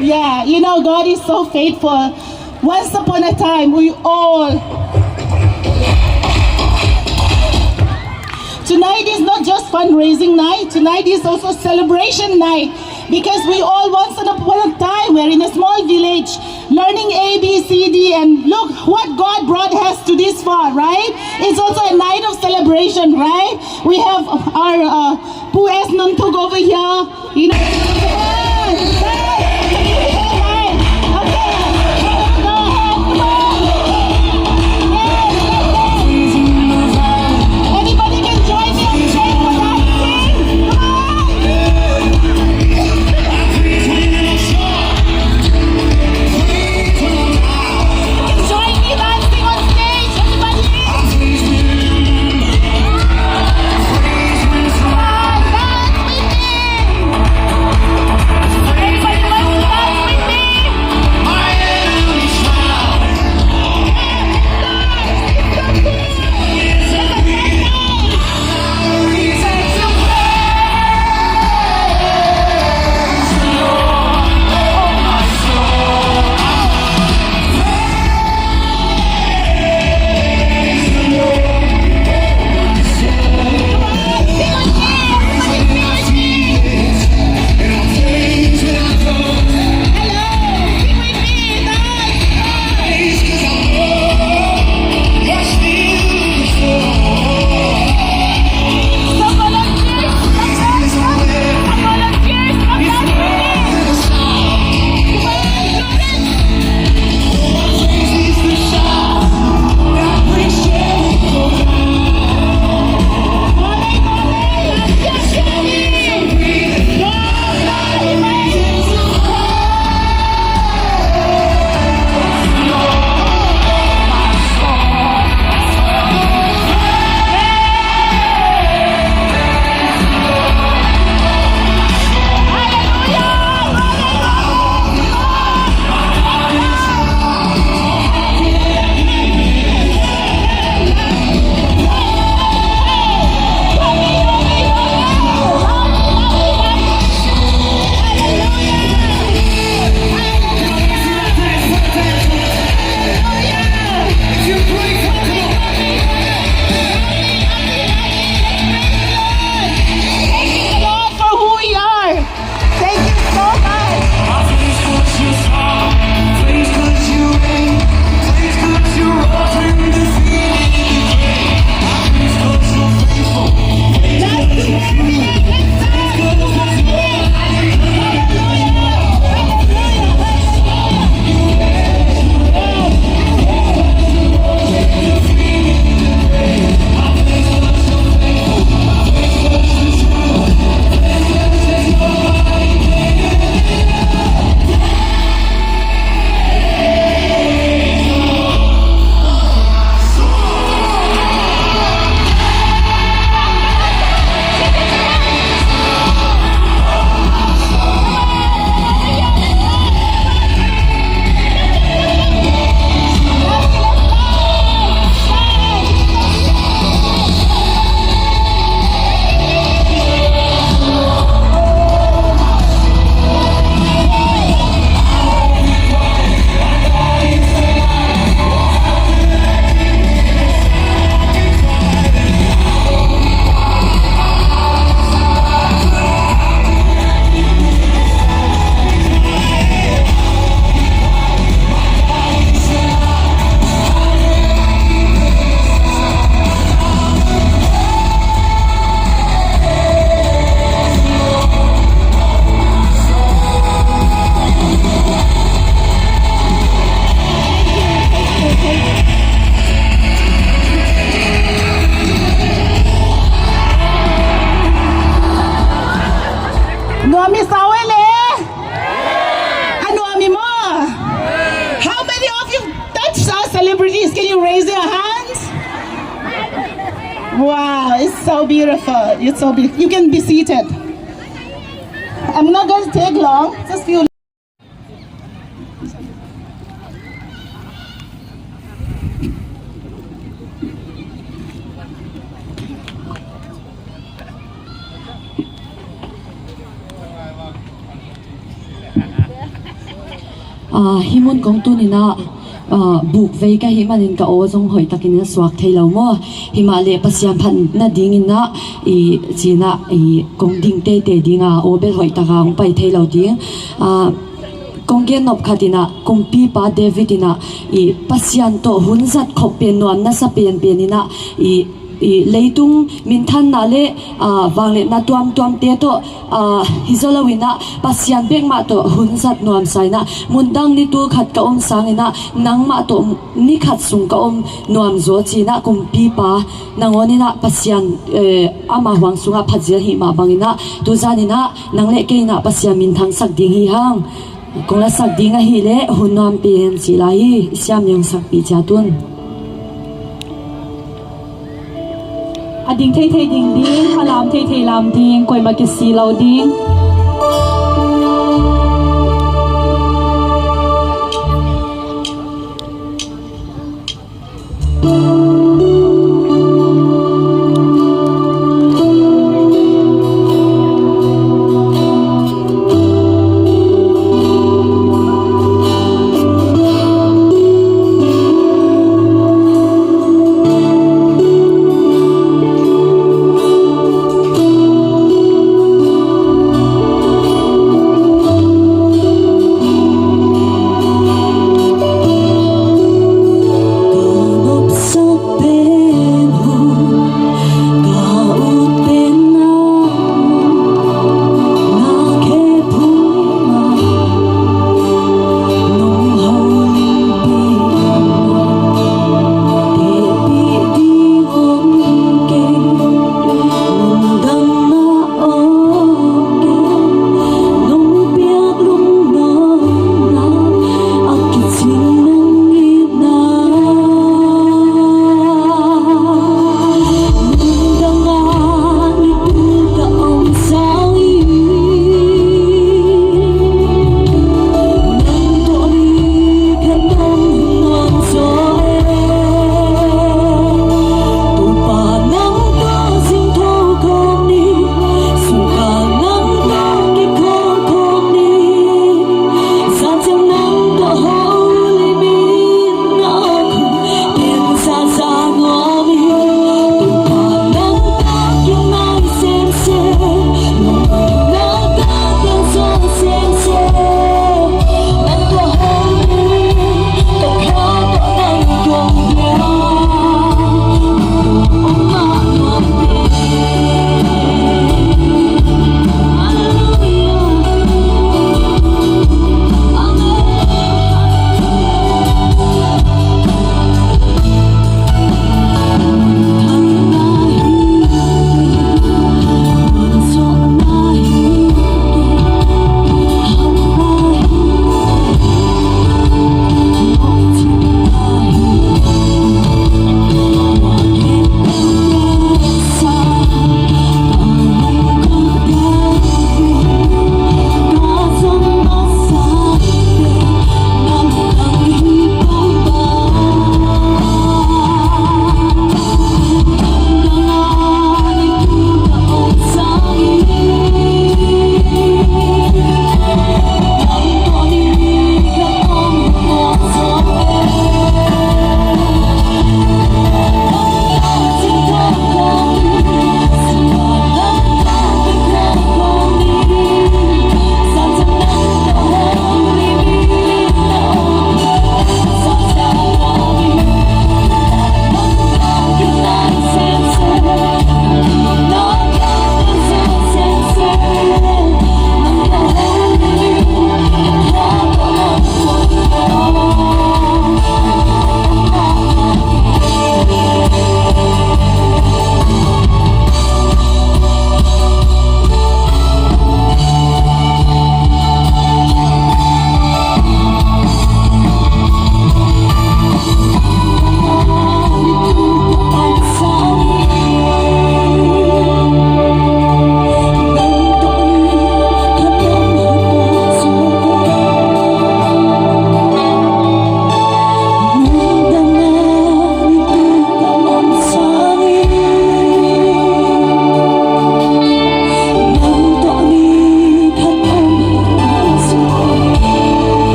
Yeah, you know, God is so faithful. Once upon a time, we all. Tonight is not just fundraising night, tonight is also celebration night because we all once upon a time were in a small village learning A, B, C, D, and look what God brought us to this far, right? It's also a night of celebration, right? We have our Pu S Nunthuk over here, you know. Anybody can join me on stage for dancing? Come on! Join me dancing on stage, everybody! Come on, dance with me! Nuam i sau e le? A nuam i maw? How many of you touched our celebrities? Can you raise your hands? Wow, it's so beautiful. It's so beautiful. You can be seated. I'm not going to take long, just few. Hi hmun kong tunin ah buk vei ka hi hmanh in ka aw zong hoi takin a suak thei lo maw. Hi mah le Pasian phanh na ding in ah i cin ah i kong ding te te ding ah aw bel hoi tak ah pai thei lo ding. Konggen nop khat in ah kumpi pa David in ah i Pasian to hun zat khop pen nuam nasa pen pen in ah i i leitung minthan na le wang le na tuam tuam te to hi zolo in ah Pasian bek ma to hun zat nuam sai na mundang ni tu khat ka om sang ina nangmah to ni khat sung ka om nuam zo chi na kumpi pa nangon ina Pasian ama huang sunga phazel hi ma bangina tu zan ina nang le ke ina Pasian min thang sak ding hi hang kong la sak ding a hi le hun nuam pen chi lai hi siam yang sak pi cha tun A ding thei thei ding ding, a lam thei thei lam ding, koi ma ki si lo ding.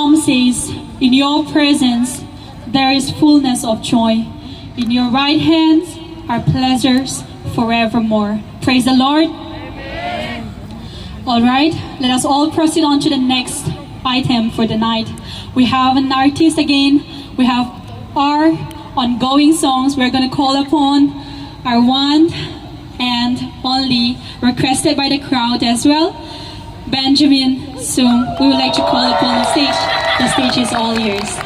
psalm says, In your presence there is fullness of joy. In your right hands are pleasures forevermore. Praise the Lord. Amen. All right, let us all proceed on to the next item for the night. We have an artist again. We have our ongoing songs. We're going to call upon our one and only requested by the crowd as well, Benjamin Sum. We would like to call upon the stage. The stage is all yours.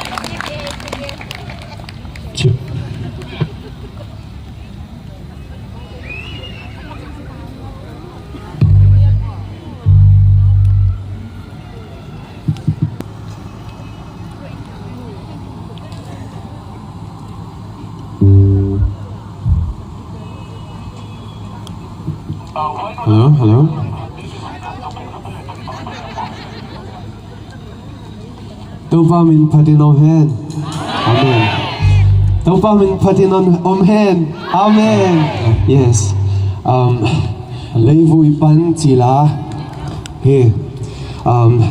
Hello, hello. Topa min phatin om hen. Amen. Topa min phatin om hen. Amen. Yes. Um, Leivui pan chila. Hey.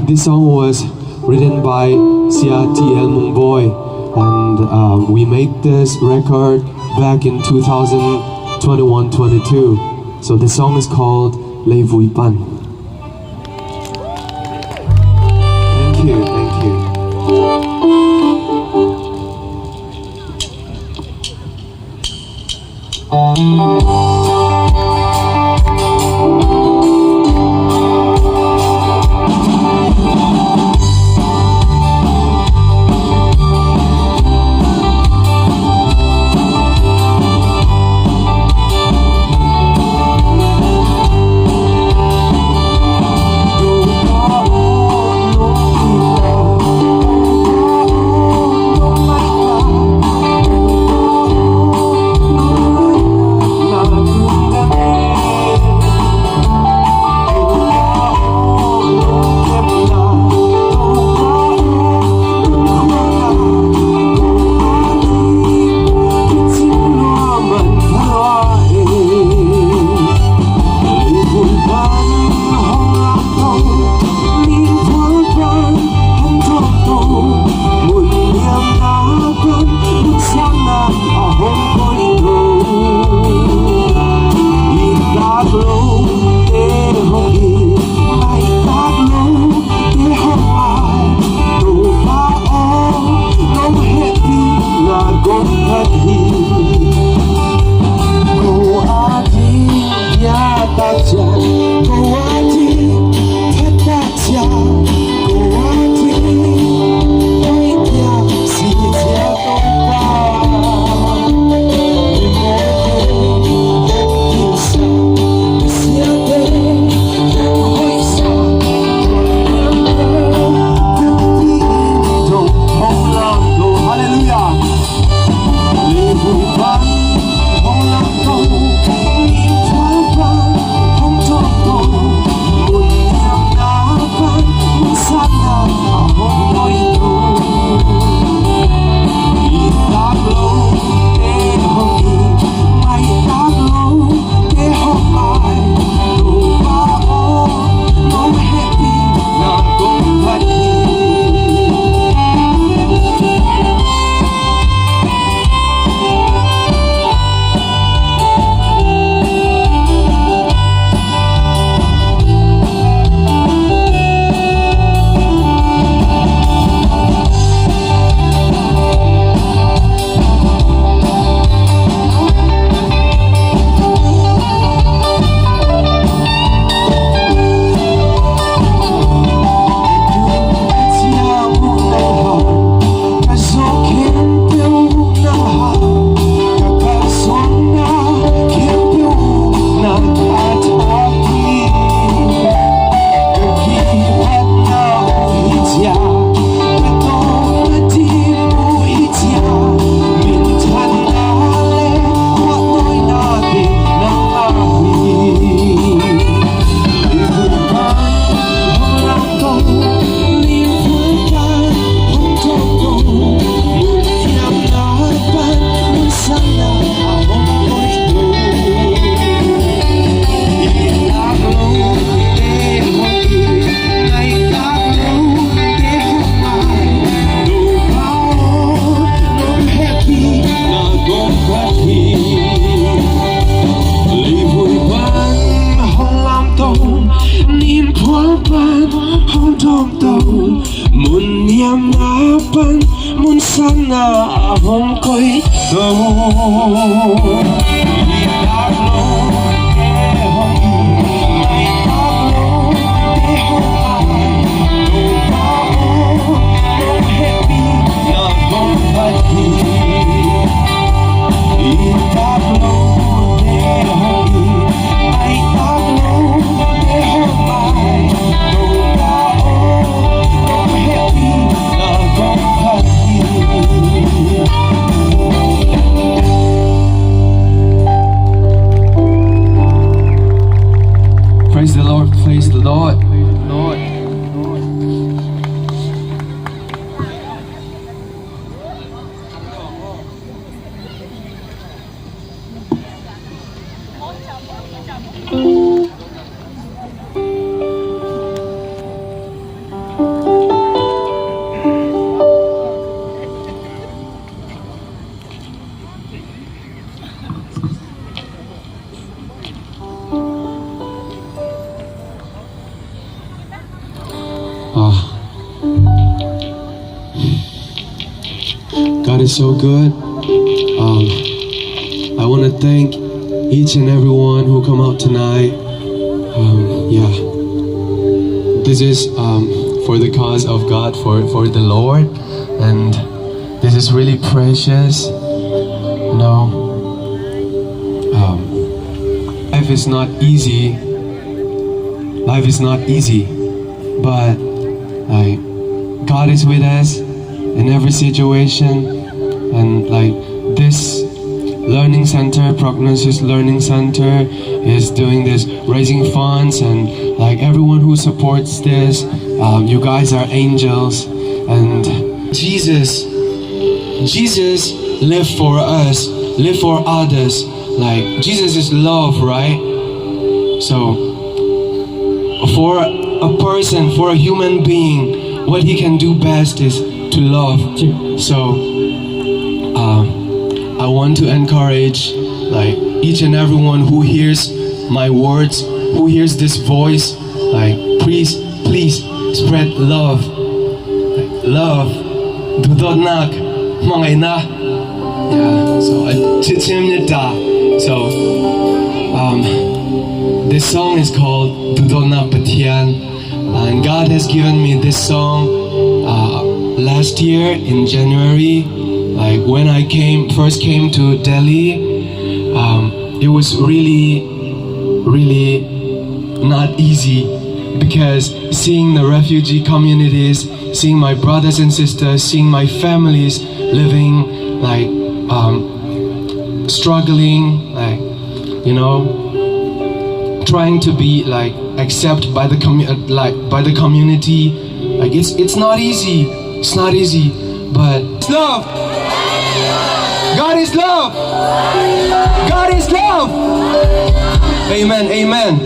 This song was written by Sia T.L. Mungboy, and we made this record back in 2021-22. So the song is called Leivui Pan. Thank you, thank you. Apan mun sana hong koi do Praise the Lord, praise the Lord. Lord. Ah. God is so good. Um, I want to thank each and everyone who come out tonight. Um, yeah, this is um, for the cause of God, for for the Lord, and this is really precious. You know, um, life is not easy. Life is not easy, but like God is with us in every situation, and like this learning center, Prognosis Learning Center, is doing this, raising funds, and like everyone who supports this, you guys are angels. And Jesus, Jesus lived for us, live for others. Like Jesus is love, right? So for a person, for a human being, what he can do best is to love. So I want to encourage like each and everyone who hears my words, who hears this voice, like please, please spread love. Like, love. Dudodnak, mangaina. Yeah, so I So this song is called Dudona Pathian, and God has given me this song last year in January. Like when I came first came to Delhi, it was really, really not easy because seeing the refugee communities, seeing my brothers and sisters, seeing my families living like struggling, like you know, trying to be like accepted by the like by the community, like it's not easy. It's not easy, but it's love. God is love. God is love. Amen. Amen.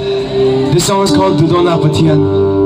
This song is called Dudona Pathian.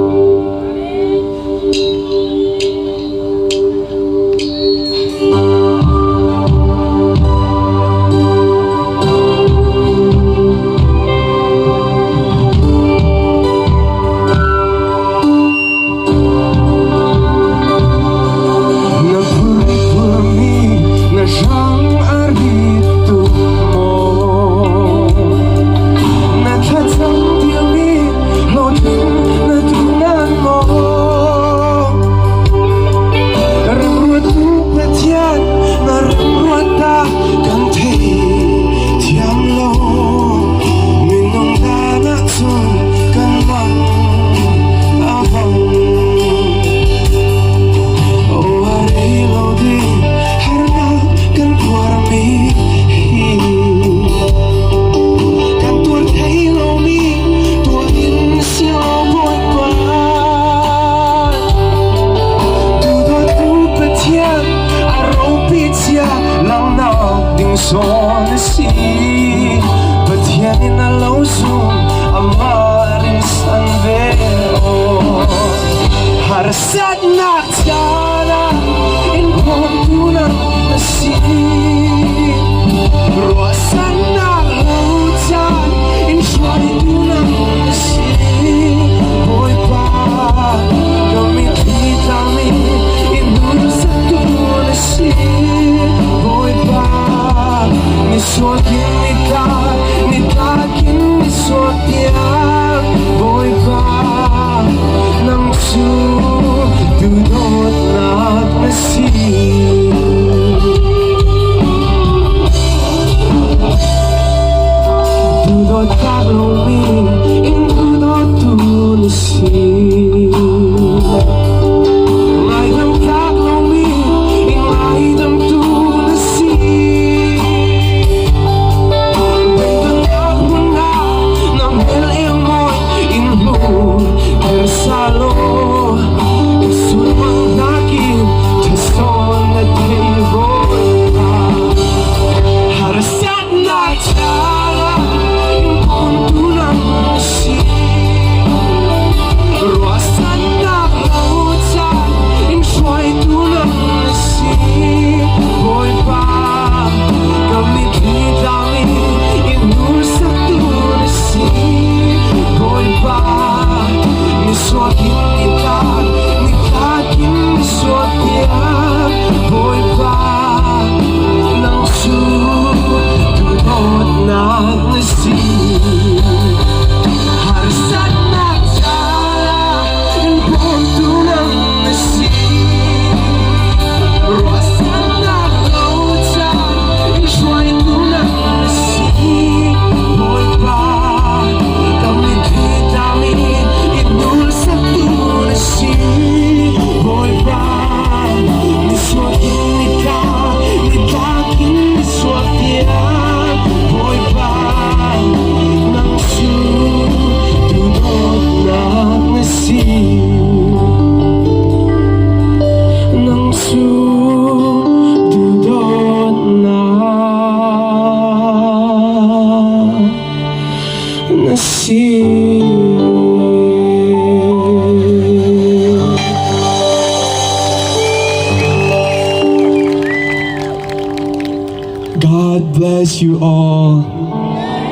God bless you all.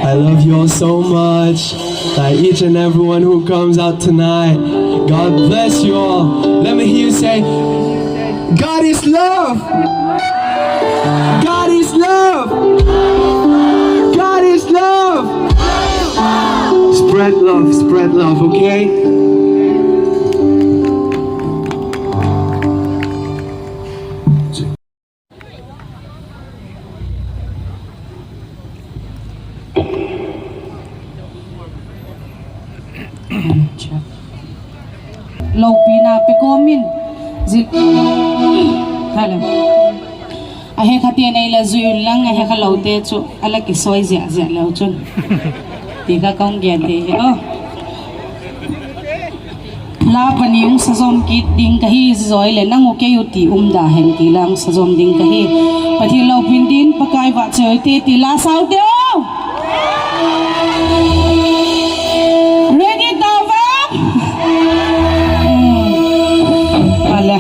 I love you all so much. Like each and everyone who comes out tonight. God bless you all. Let me hear you say, God is love. God is love. God is love. Spread love, spread love, okay? Lo pi na pe ko min zil hello a he kha te nei la zui lang a he kha lo te chu ala ki soi zia zia lo chun ti ka kong gen te he o La pani ung sazom ki ding ka hi zoi le nang ke yu ti um da hen ti lang sazom ding ka hi pathi lo pin din pakai wa choi te ti la sau te Ready tau va Ala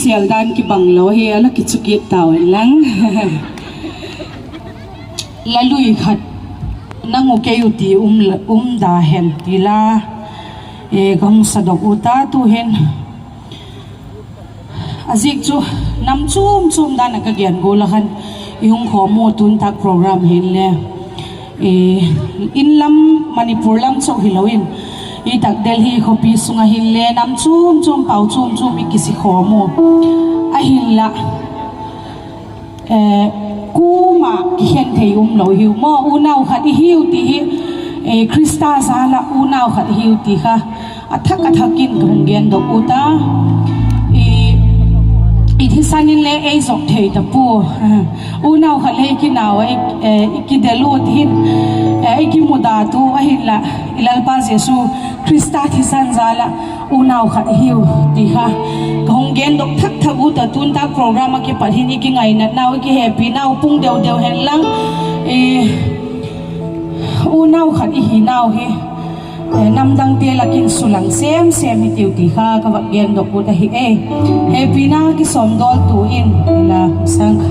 sial dan ki bang lo hi ala ki chu ki tau en lang la lui khat nang u kei u ti um um da hen ti la e ka hung sadok u ta tu hen a zik chu nam chum chum dan a ka gian gul a khan i hung khaw maw tun tak program hin le i in lam Manipur lam chauh hi lo in i tak Delhi khawpi sunga hin le nam chum chum pau chum chum i kisi khaw maw a hin la eh kuma ki hian thei um lo hiu maw unau khat i hiu tih hi eh Krista zala unau khat i hiu tih kha A thak a thakin ka hung gen dawk ut a, i i thisanin le ei zawk thei ta pu. Unau kha lei ki nau a i ki del ut hin i ki mu da tu a hin la i Lalpa Jesu Krista thisan zal a unau khat hiu ti kha ka hung gen dawk thak thak ut a tun tak program a ki pat hin i ki ngainat nau i ki happy nau pung deuh deuh hen lang i unau khat i hi nau hi. Hnam dang te lakin sulang sem sem hi tiu tih kha ka vak gen dawk ut a hi e. He pina ki sawm dawl tu in ila sang kha.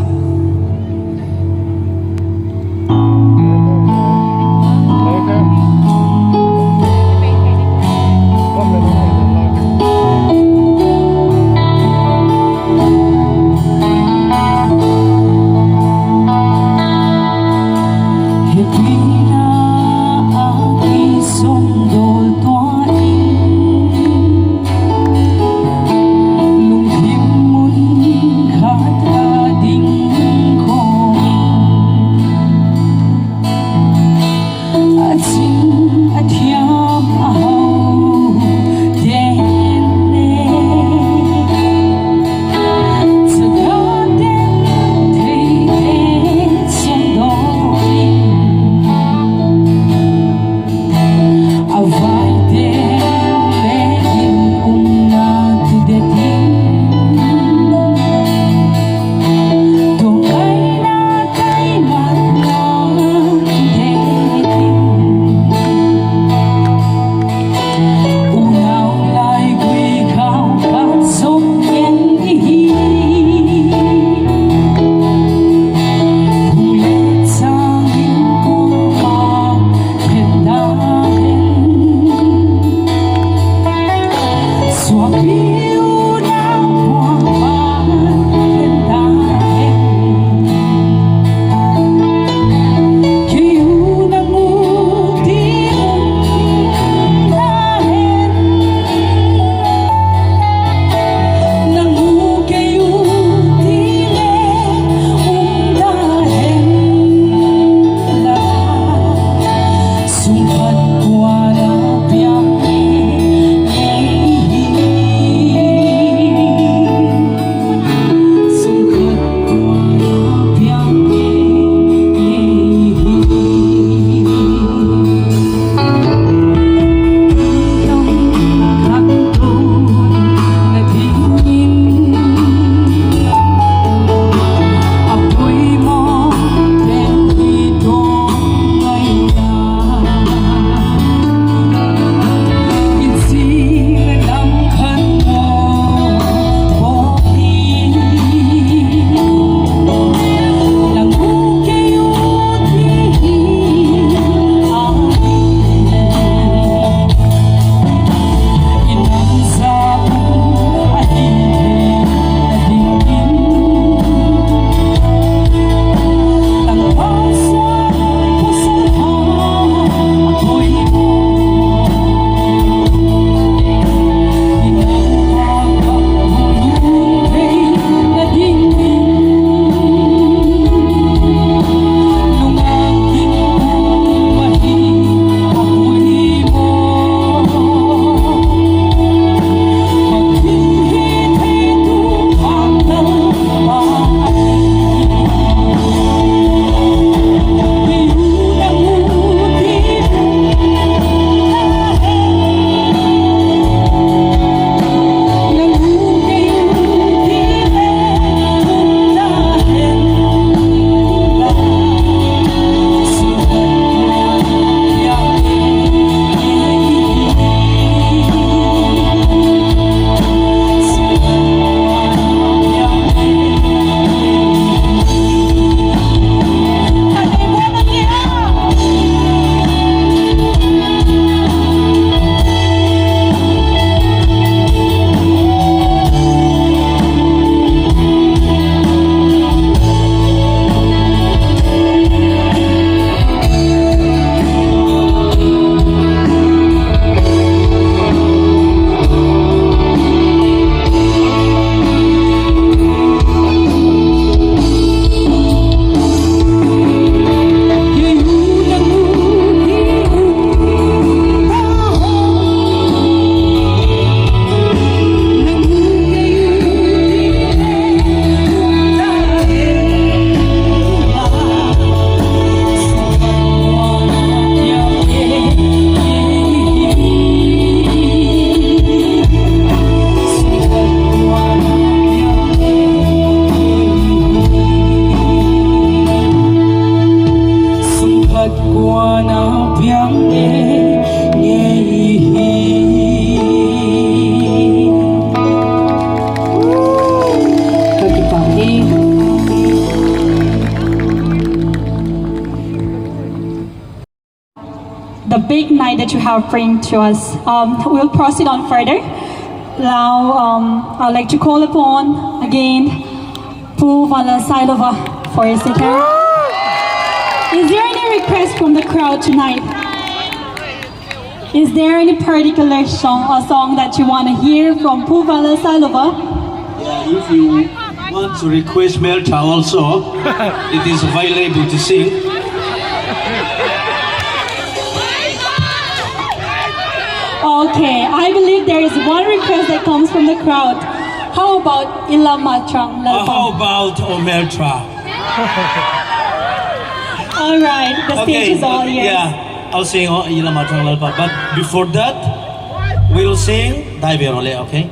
big night that you have bring to us. Um, we'll proceed on further. Now, um, I'd like to call upon again Pu Vanlalsailova for a second. Is there any request from the crowd tonight? Is there any particular song or song that you want to hear from Pu Vanlalsailova? Yeah, if you want to request Melta also, it is available to sing. Okay, I believe there is one request that comes from the crowd. How about Ilama Chang Uh, how about Omeltra? All right, the stage is all yours. Yeah, I'll sing Ilama Chang Lalpa. But before that, we'll sing Dai Verole, okay?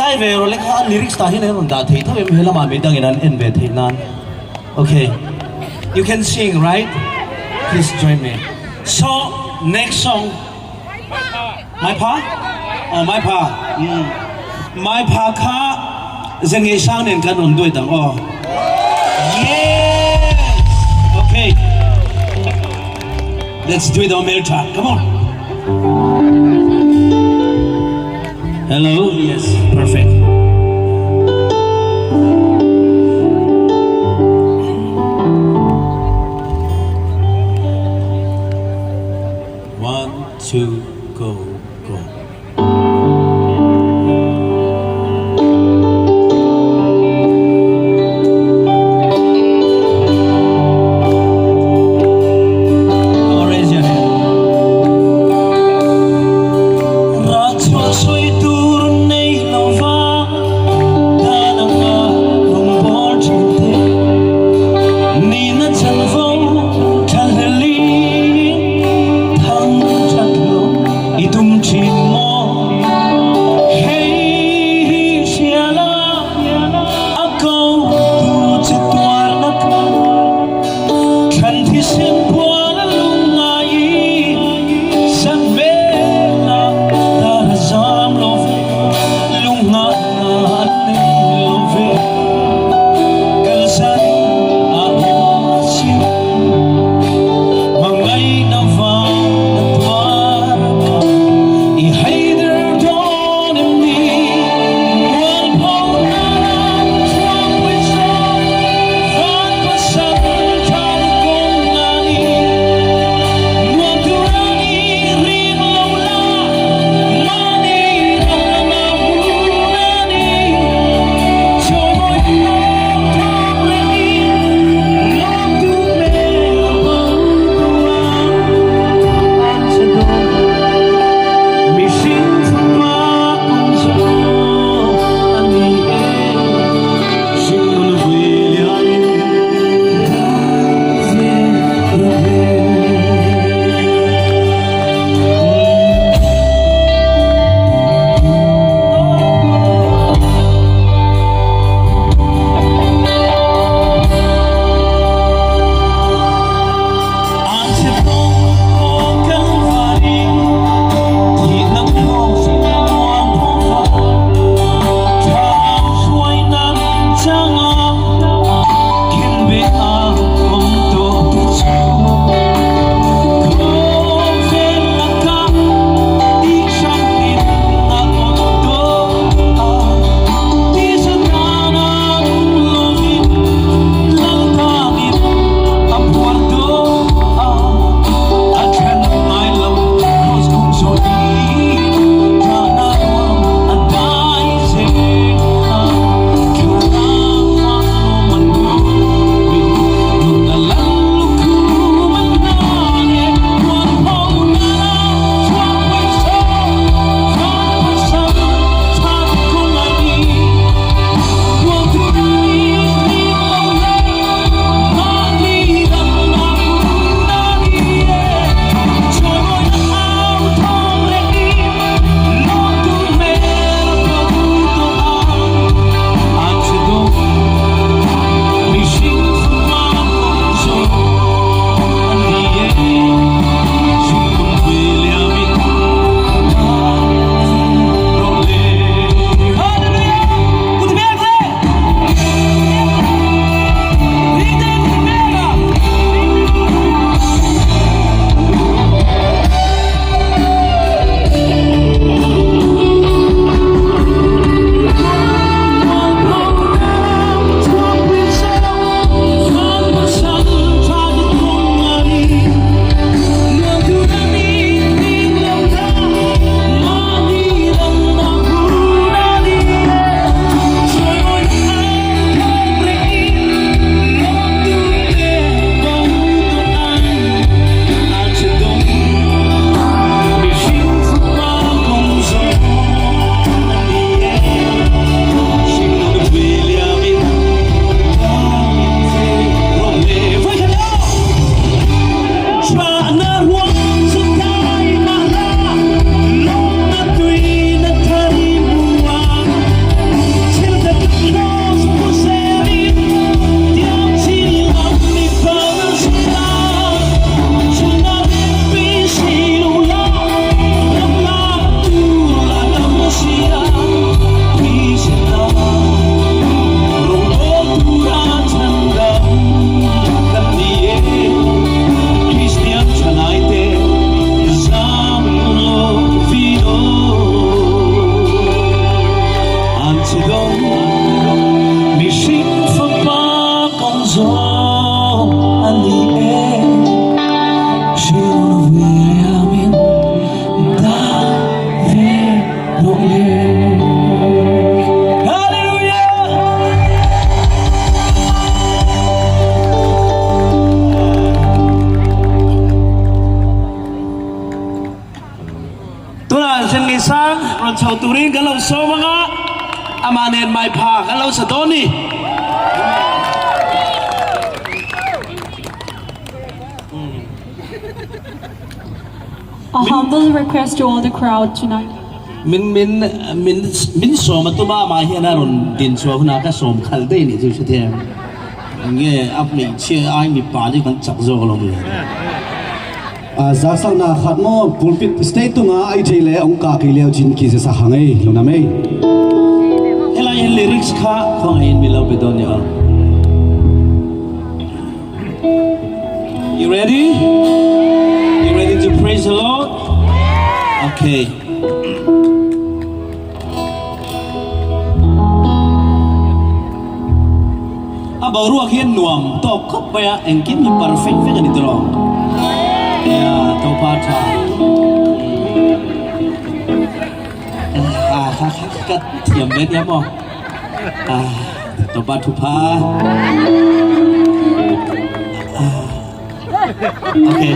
Dai Verole kha lyrics ta hin ron da thei tho em helama mi dang in an en ve thei nan. Okay. You can sing, right? Please join me. So, next song. My pa? Oh, my pa. Mm. My pa kha zeng sang nen kan ron duai dang oh. Yes! Okay. Let's do it on Melta. Come on. Hello? Yes, perfect. One, two, go, go. Come on, raise your hand. Rachuan sui tur nei lo va dananga rong bol thin te ni na chan vo than li thang chat lo i tum thin mo. Tunah Zengei sang rawn chho turin kan lo sawm anga amah nen mai pha kan lo sa dawn ni. A humble request to all the crowd tonight. Min min min min sawm a tuma amah hian a rawn din chhuah hunah ka sawm khalh daih nih chu hrethiam. Nge a hmeichhia ai mipa chu kan chak zawk alawm le. Zasang na khat mo pulpit state tunga ai thei le ong ka ki leo jin ki se sa hang ei lo na mei. Helai hian lyrics kha khawngaihin min lo pe dawn nia. You ready? You ready to praise the Lord? Okay. A boruak hian nuam tawk khawp mai a, engkim hi perfect vek a ni tawh. Nia, topa tha. Ah, kha kha ka thiam ve nia maw. Ah, topa thu pha. Ah, okay.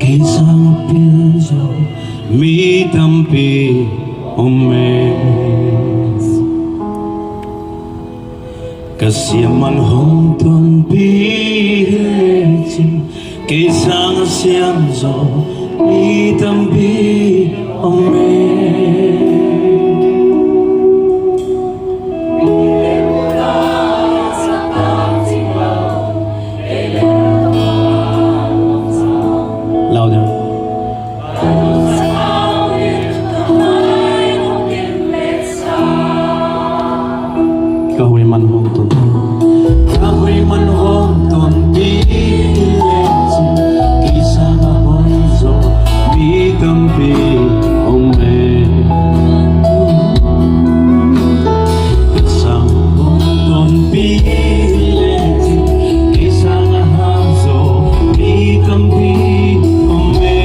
Kei sang a pil zo mi tampi um e. Ka siam man hong ton pi le chin kei sang a siam zo mi tampi um e. Louder. Ka hui man hong ton Ka hui man hong ton pi le chin kei sang a hong zo mi tampi um e. Ka sang hong ton pi le chin kei sang a hang zo mi tampi um e.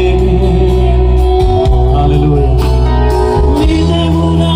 Hallelujah. Mi te muna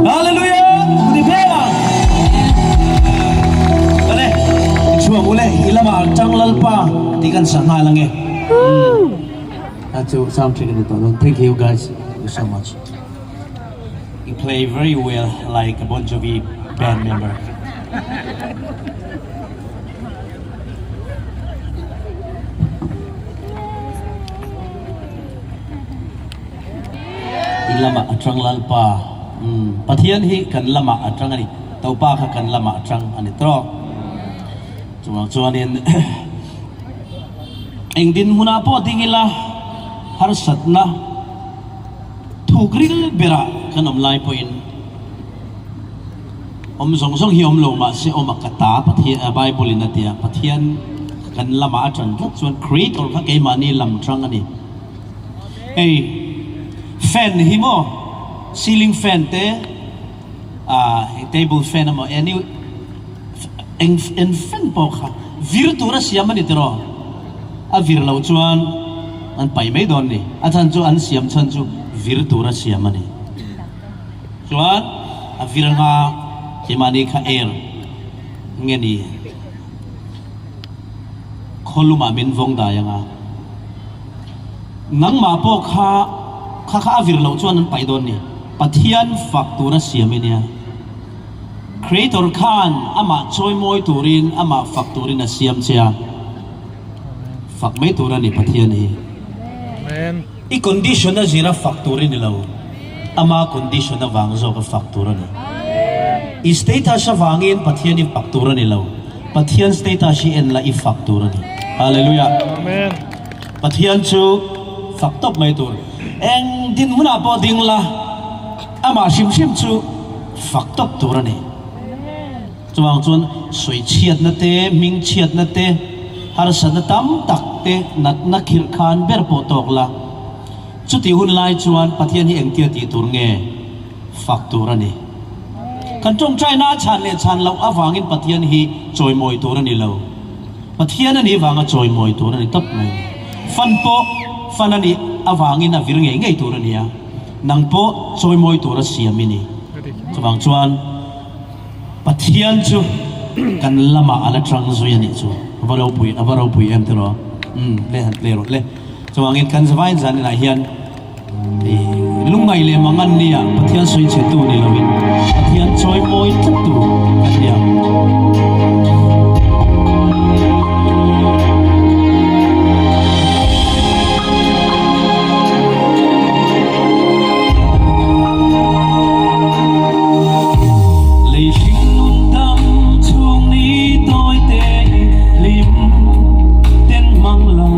Hallelujah! Ale, chuang ule ilama tang lalpa ti kan sa nga lang eh. That's the sound check nito. Thank you guys. Thank you so much. You play very well like a Bon Jovi band member. I lama atang lalpa. Pathian hi kan lama atang ani. Topa kha kan lama atang ani tro. Chuang chuanin eng din huna po dingila har satna thugril bera kan om lai po in om zong zong hi om lo ma se om akata Pathian Bible in atia Pathian kan lama atang tlat chuan creator kha keimahni lam tang ani. Hei fan hi maw ceiling fan te ah table fan emaw any eng eng fan pawh kha vir tur a siam a ni tiraw a vir loh chuan an pai mai dawn a ni a chhan chu an siam chhan chu vir tur a siam a ni chuan a vir anga keimahni kha air nge ni khawlumah min vawng dai anga. Nangmah pawh kha kha kha a vir loh chuan an paih dawn ni. Pathian fak tura siam i nia. Creator khan amah chawimawi turin amah fak turin a siam che a. Fak mai tur a ni Pathian hi. I condition a zira fak tur i ni lo. Ama condition avang zawk a fak tur a ni. I status avangin Pathian i fak tur a ni lo. Pathian status hi en la i fak tur a ni. Hallelujah. Pathian chu fak tawp mai tur. Eng dinhmunah pawh ding la, amah hrim hrim chu fak tawp tur a ni. Chuvang chuan sawichhiatna te, hmingchhiatna te, harsatna tam tak te, natna khirh khan ber pawh tawk la. Chutih hun lai chuan Pathian hi engtia tih tur nge fak tur a ni. Kan tawngtaina a chhan leh chhan loh avangin Pathian hi chawimawi tur a ni lo. Pathian a nih vanga chawimawi tur a ni tawp mai. Fan pawh fan a nih avangin a vir ngei ngei tur a ni a, nang pawh chawimawi tur a siam i ni. Chuvang chuan Pathian chu kan lamah a la tang zui a nih chu. A va ropui, a va ropui em tiraw? Umm, le han play rawh le. Chuvangin kan zavain zaninah hian. Lungngaih leh mangan nia Pathian sawi chhe tu ni loin Pathian chawi mawi tlat tu kan ni ang. Lei hring nun dam chhung ni tawi te hlim ten mang lo.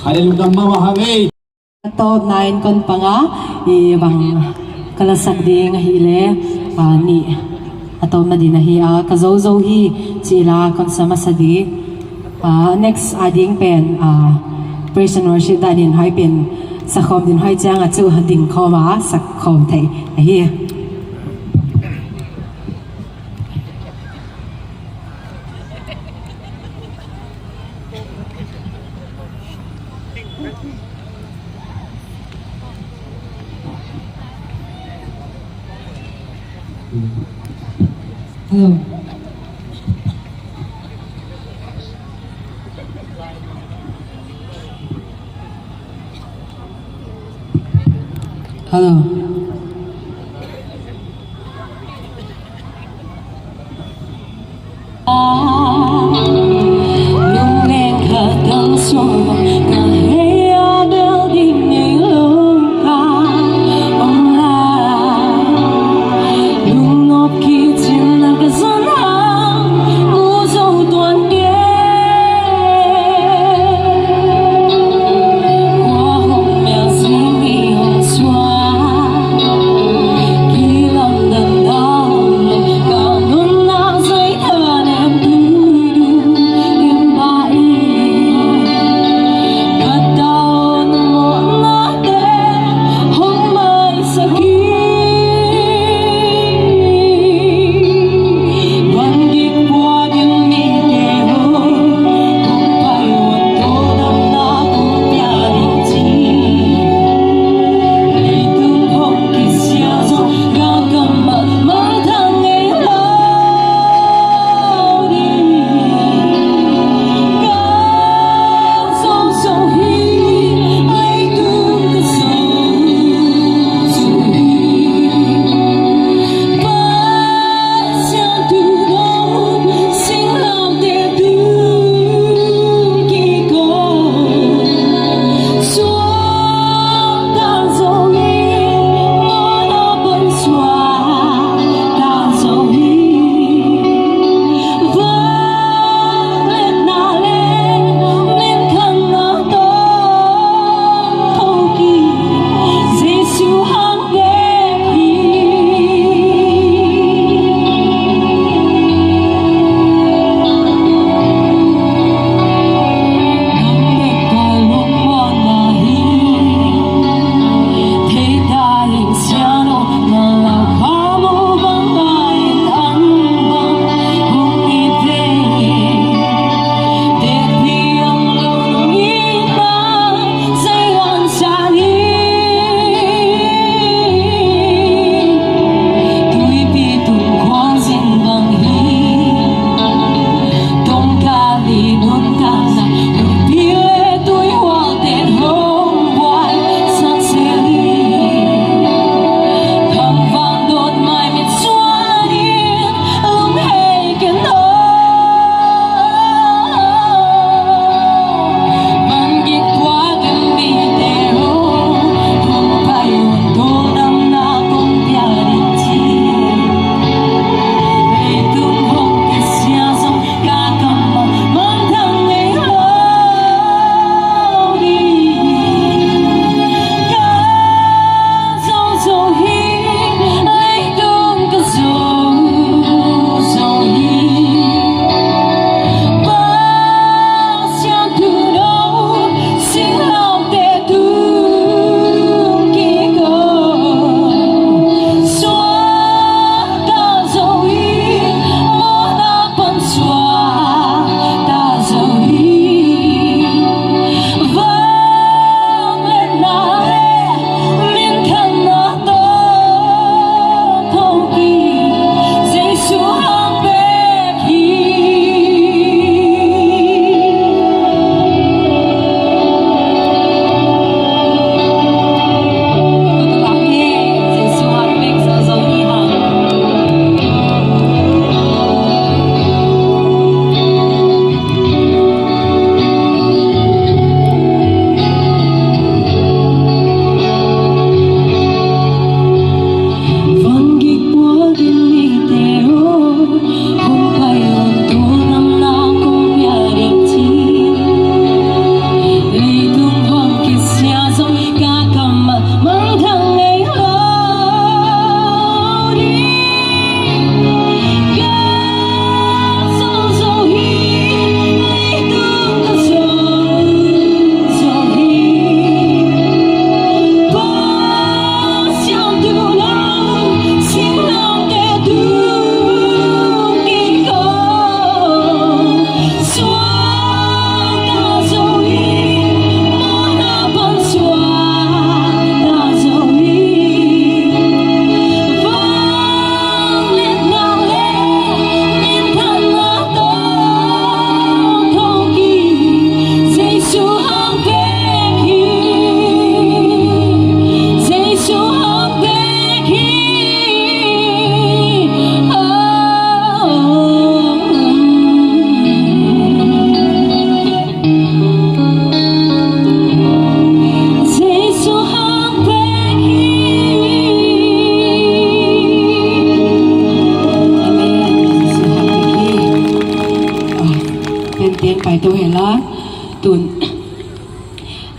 Hallelujah mama hame. To 9 kon panga i bang kalasak ding hi le ni ato na din hi a ka zo zo hi chila kon sama sa di next ading pen praise and worship danin hoi pen sakhom din hoi chang a chu ding khoma sakhom thei hi. Hello. Hello. Lung kha tang so na he a del ding nei lung ka om la lung ngọc khi chim là cái gió nắng mù dâu tuần kia qua hồng mèo dính nghi hồng xoa kỳ lòng đần đau cả luôn na giấy thơ em tươi đu em bay.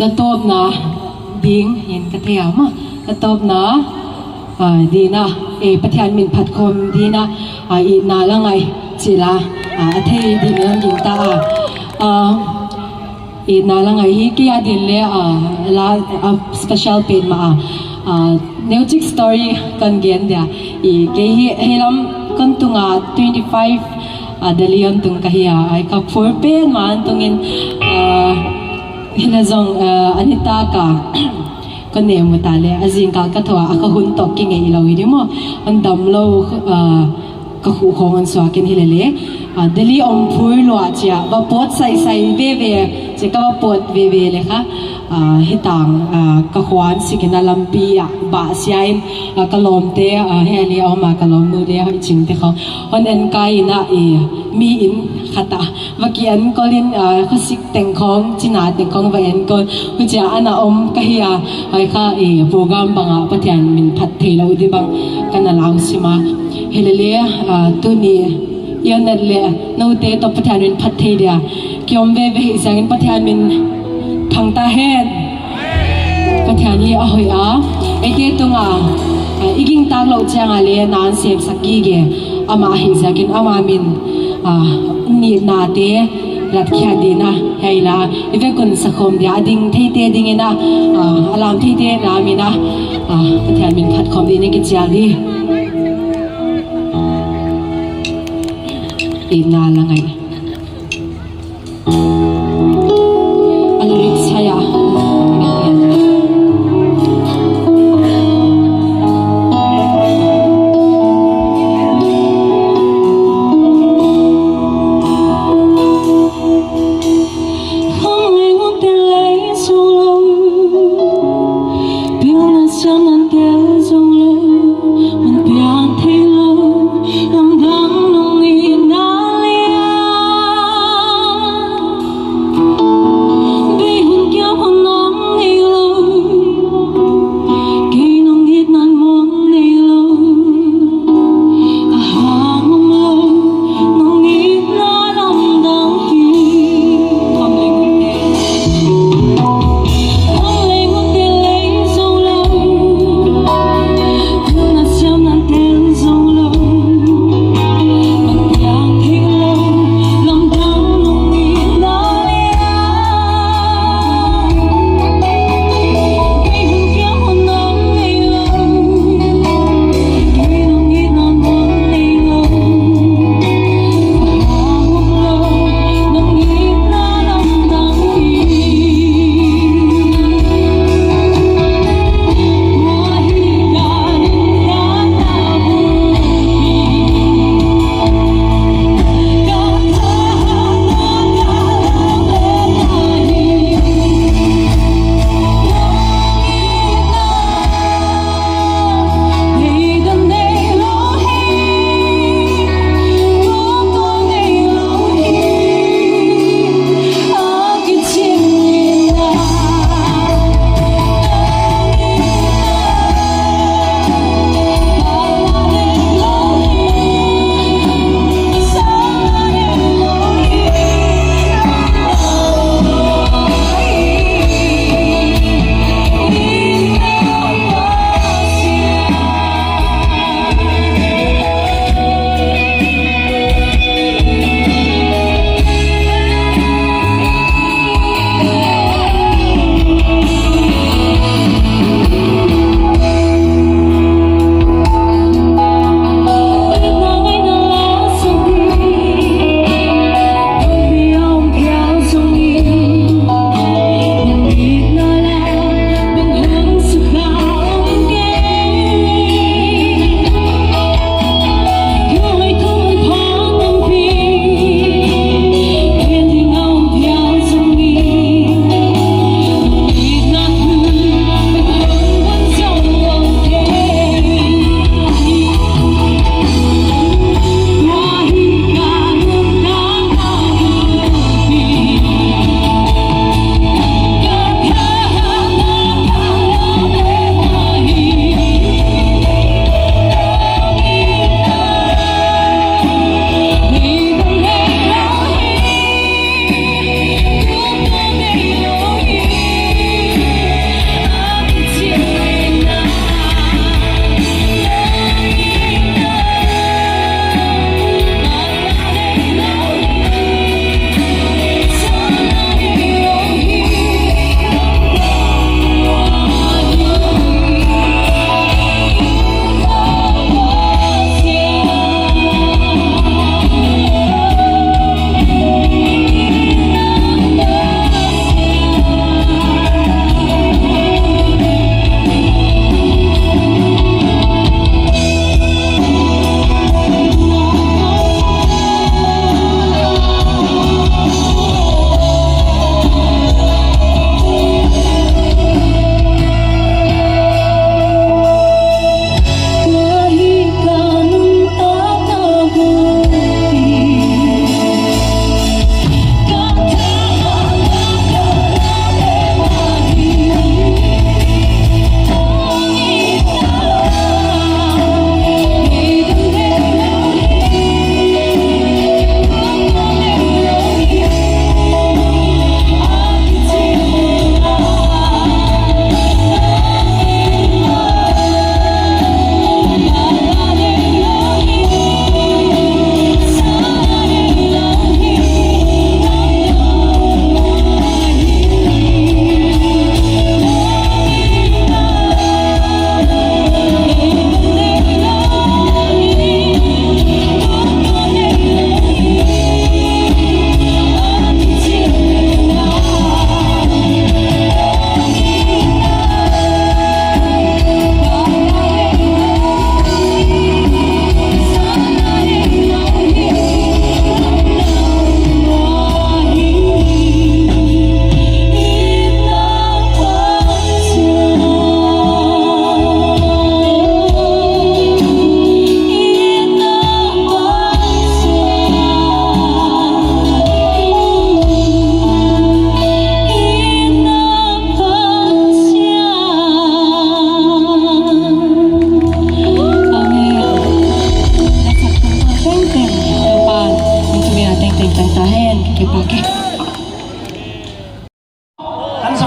La tawp na ding in ka thei a maw la tawp na dina e Pathian min phat khawm dina i na la ngai chila a thei ding in an ding ta a i na la ngai hi kia din le la special pen ma a music story kan gen dia i ke hi helam kan tunga 25 Dalion tung ka hi a ai ka phur pen ma an tungin hila zong anita ka ka ne mu ta le azing ka ka thwa ka hun tok ki ngei lo hi mo an dam lo ka khu khong an swa kin hi le le Dali om phur lo chia ba pot sai sai ve ve che ka ba pot ve ve le kha hitang ka khwan sikina lampi ba siain ka lom te he ali oma ka lom nu le ching te kho on en kai na e mi in khata vaki an kolin khosik teng khong china teng khong va en kol hu cha ana om ka hi a ai kha e program banga pathian min phat thei lo di bang kana lau sima helele tu ni yonet le no te to pathian min phat thei dia kiom ve ve hi sangin pathian min thang ta hen pathian hi a hoi a ete tunga iging tak lo changa le nan sem saki ge ama hi zakin ama min ni na te rat khya dina heila ive kun sakhom dia ding thei te ding ina alam thei te ramina pathian min phat khom ding ki chial di ina langai alurik chaya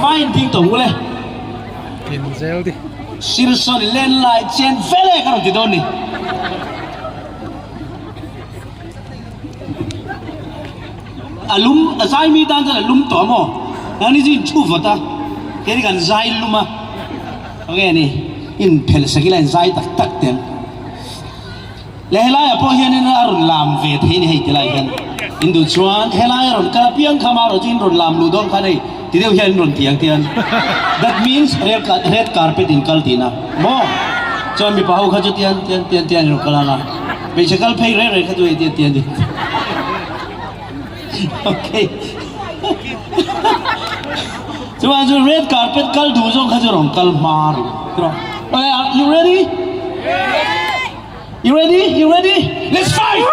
Zavaiin ding tawh ule. Sirsawn len lai chen vel e ka rawn ti dawn ni. A lum a zai mi tan chuan a lum tawh maw? Nangni chu in thu vawt a, kei ni kan zai lum a. Enge ni in phelh sak ila in zai tak tak teh ang. Le helaiah pawh hianin a rawn lam ve thei ni hei ti lai hian in duh chuan helai a rawn kal apiang kha marawh chu in rawn lam luh dawn khan hei ti deuh hian in rawn ti ang tian that means red red carpet in kal tihna maw chuan mipa ho kha chu tian tian tian tian in rawn kal ang a hmeichhe kal phei reng reng kha chu hei tian tian okay chuan chu red carpet kal duh zawng kha chu rawn kal hma ru you ready? You ready? You ready? Let's fight!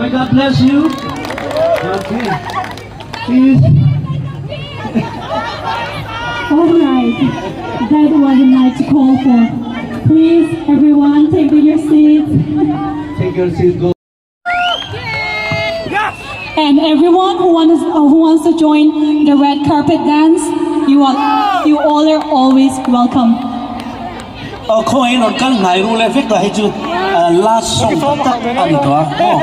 May God bless you. Okay. Please. All right, that was a nice call for. Please, everyone, take your seats. Take your seat. Go. And everyone who wants to join the red carpet dance, you all are always welcome. Ờ, không ai nó căng ngài ru le vek la hei chu last song tak tak ani to a. Oh.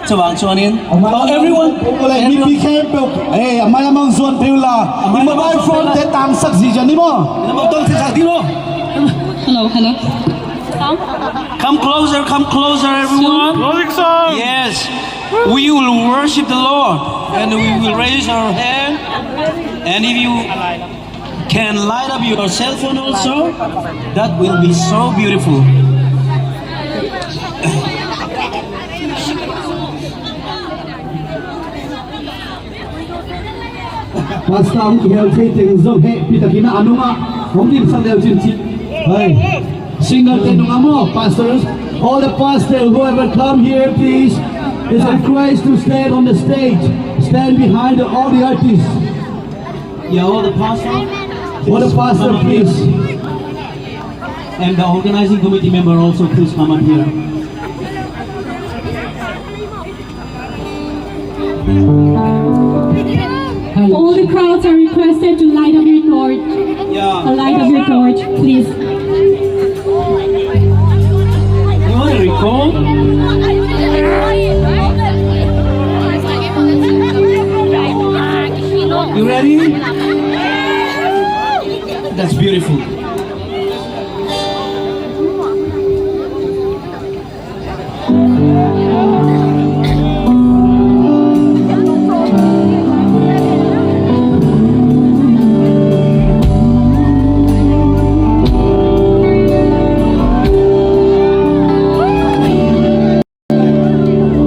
Chuwang chuanin. Oh, everyone. Ole mi pi khem pe eh amai amang zuan pe la mi mobile phone te tang sak ji jani mo. Mo tong se sak di lo. Hello, hello. Come closer, come closer, everyone. Closing song. Yes, we will worship the Lord and we will raise our hand. And if you can light up your cell phone also, that will be so beautiful. Pastor ang hel thei teng zong he pitakina anunga hong dim sang del chin chin. Hey, single te nunga mo pastors, all the pastors whoever come here, please, is request to stand on the stage, stand behind all the artists. Yeah, all the pastor. All the pastor, Come up here. Please. And the organizing committee member also, please come up here. All the crowds are requested to light up your torch. Yeah. Light up your torch, please. You want to record? You ready? That's beautiful.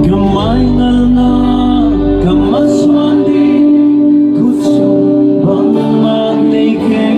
Kamay na kamaswandi kutsong bang maneken.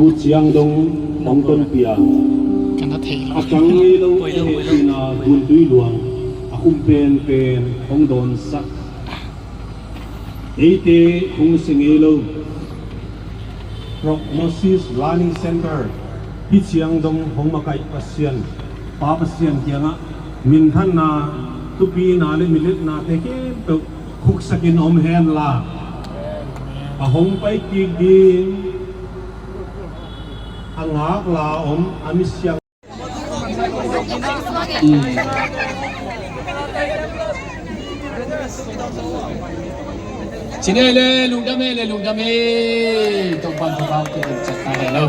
Tu chiang dong ong ton pia a kang ngei lo e he tina dun tui luang a hum pen pen ong don sak eite hung se ngei lo Prognosis Learning Center hi chiang dong hong makai pasian pa pasian kianga min than na tupi na le milet na te ke pe khuk sakin om hen la a hong pai ki din angak la om ami siang. Chinele lungdame le lungdame tong pan thapau ke chat ta hello.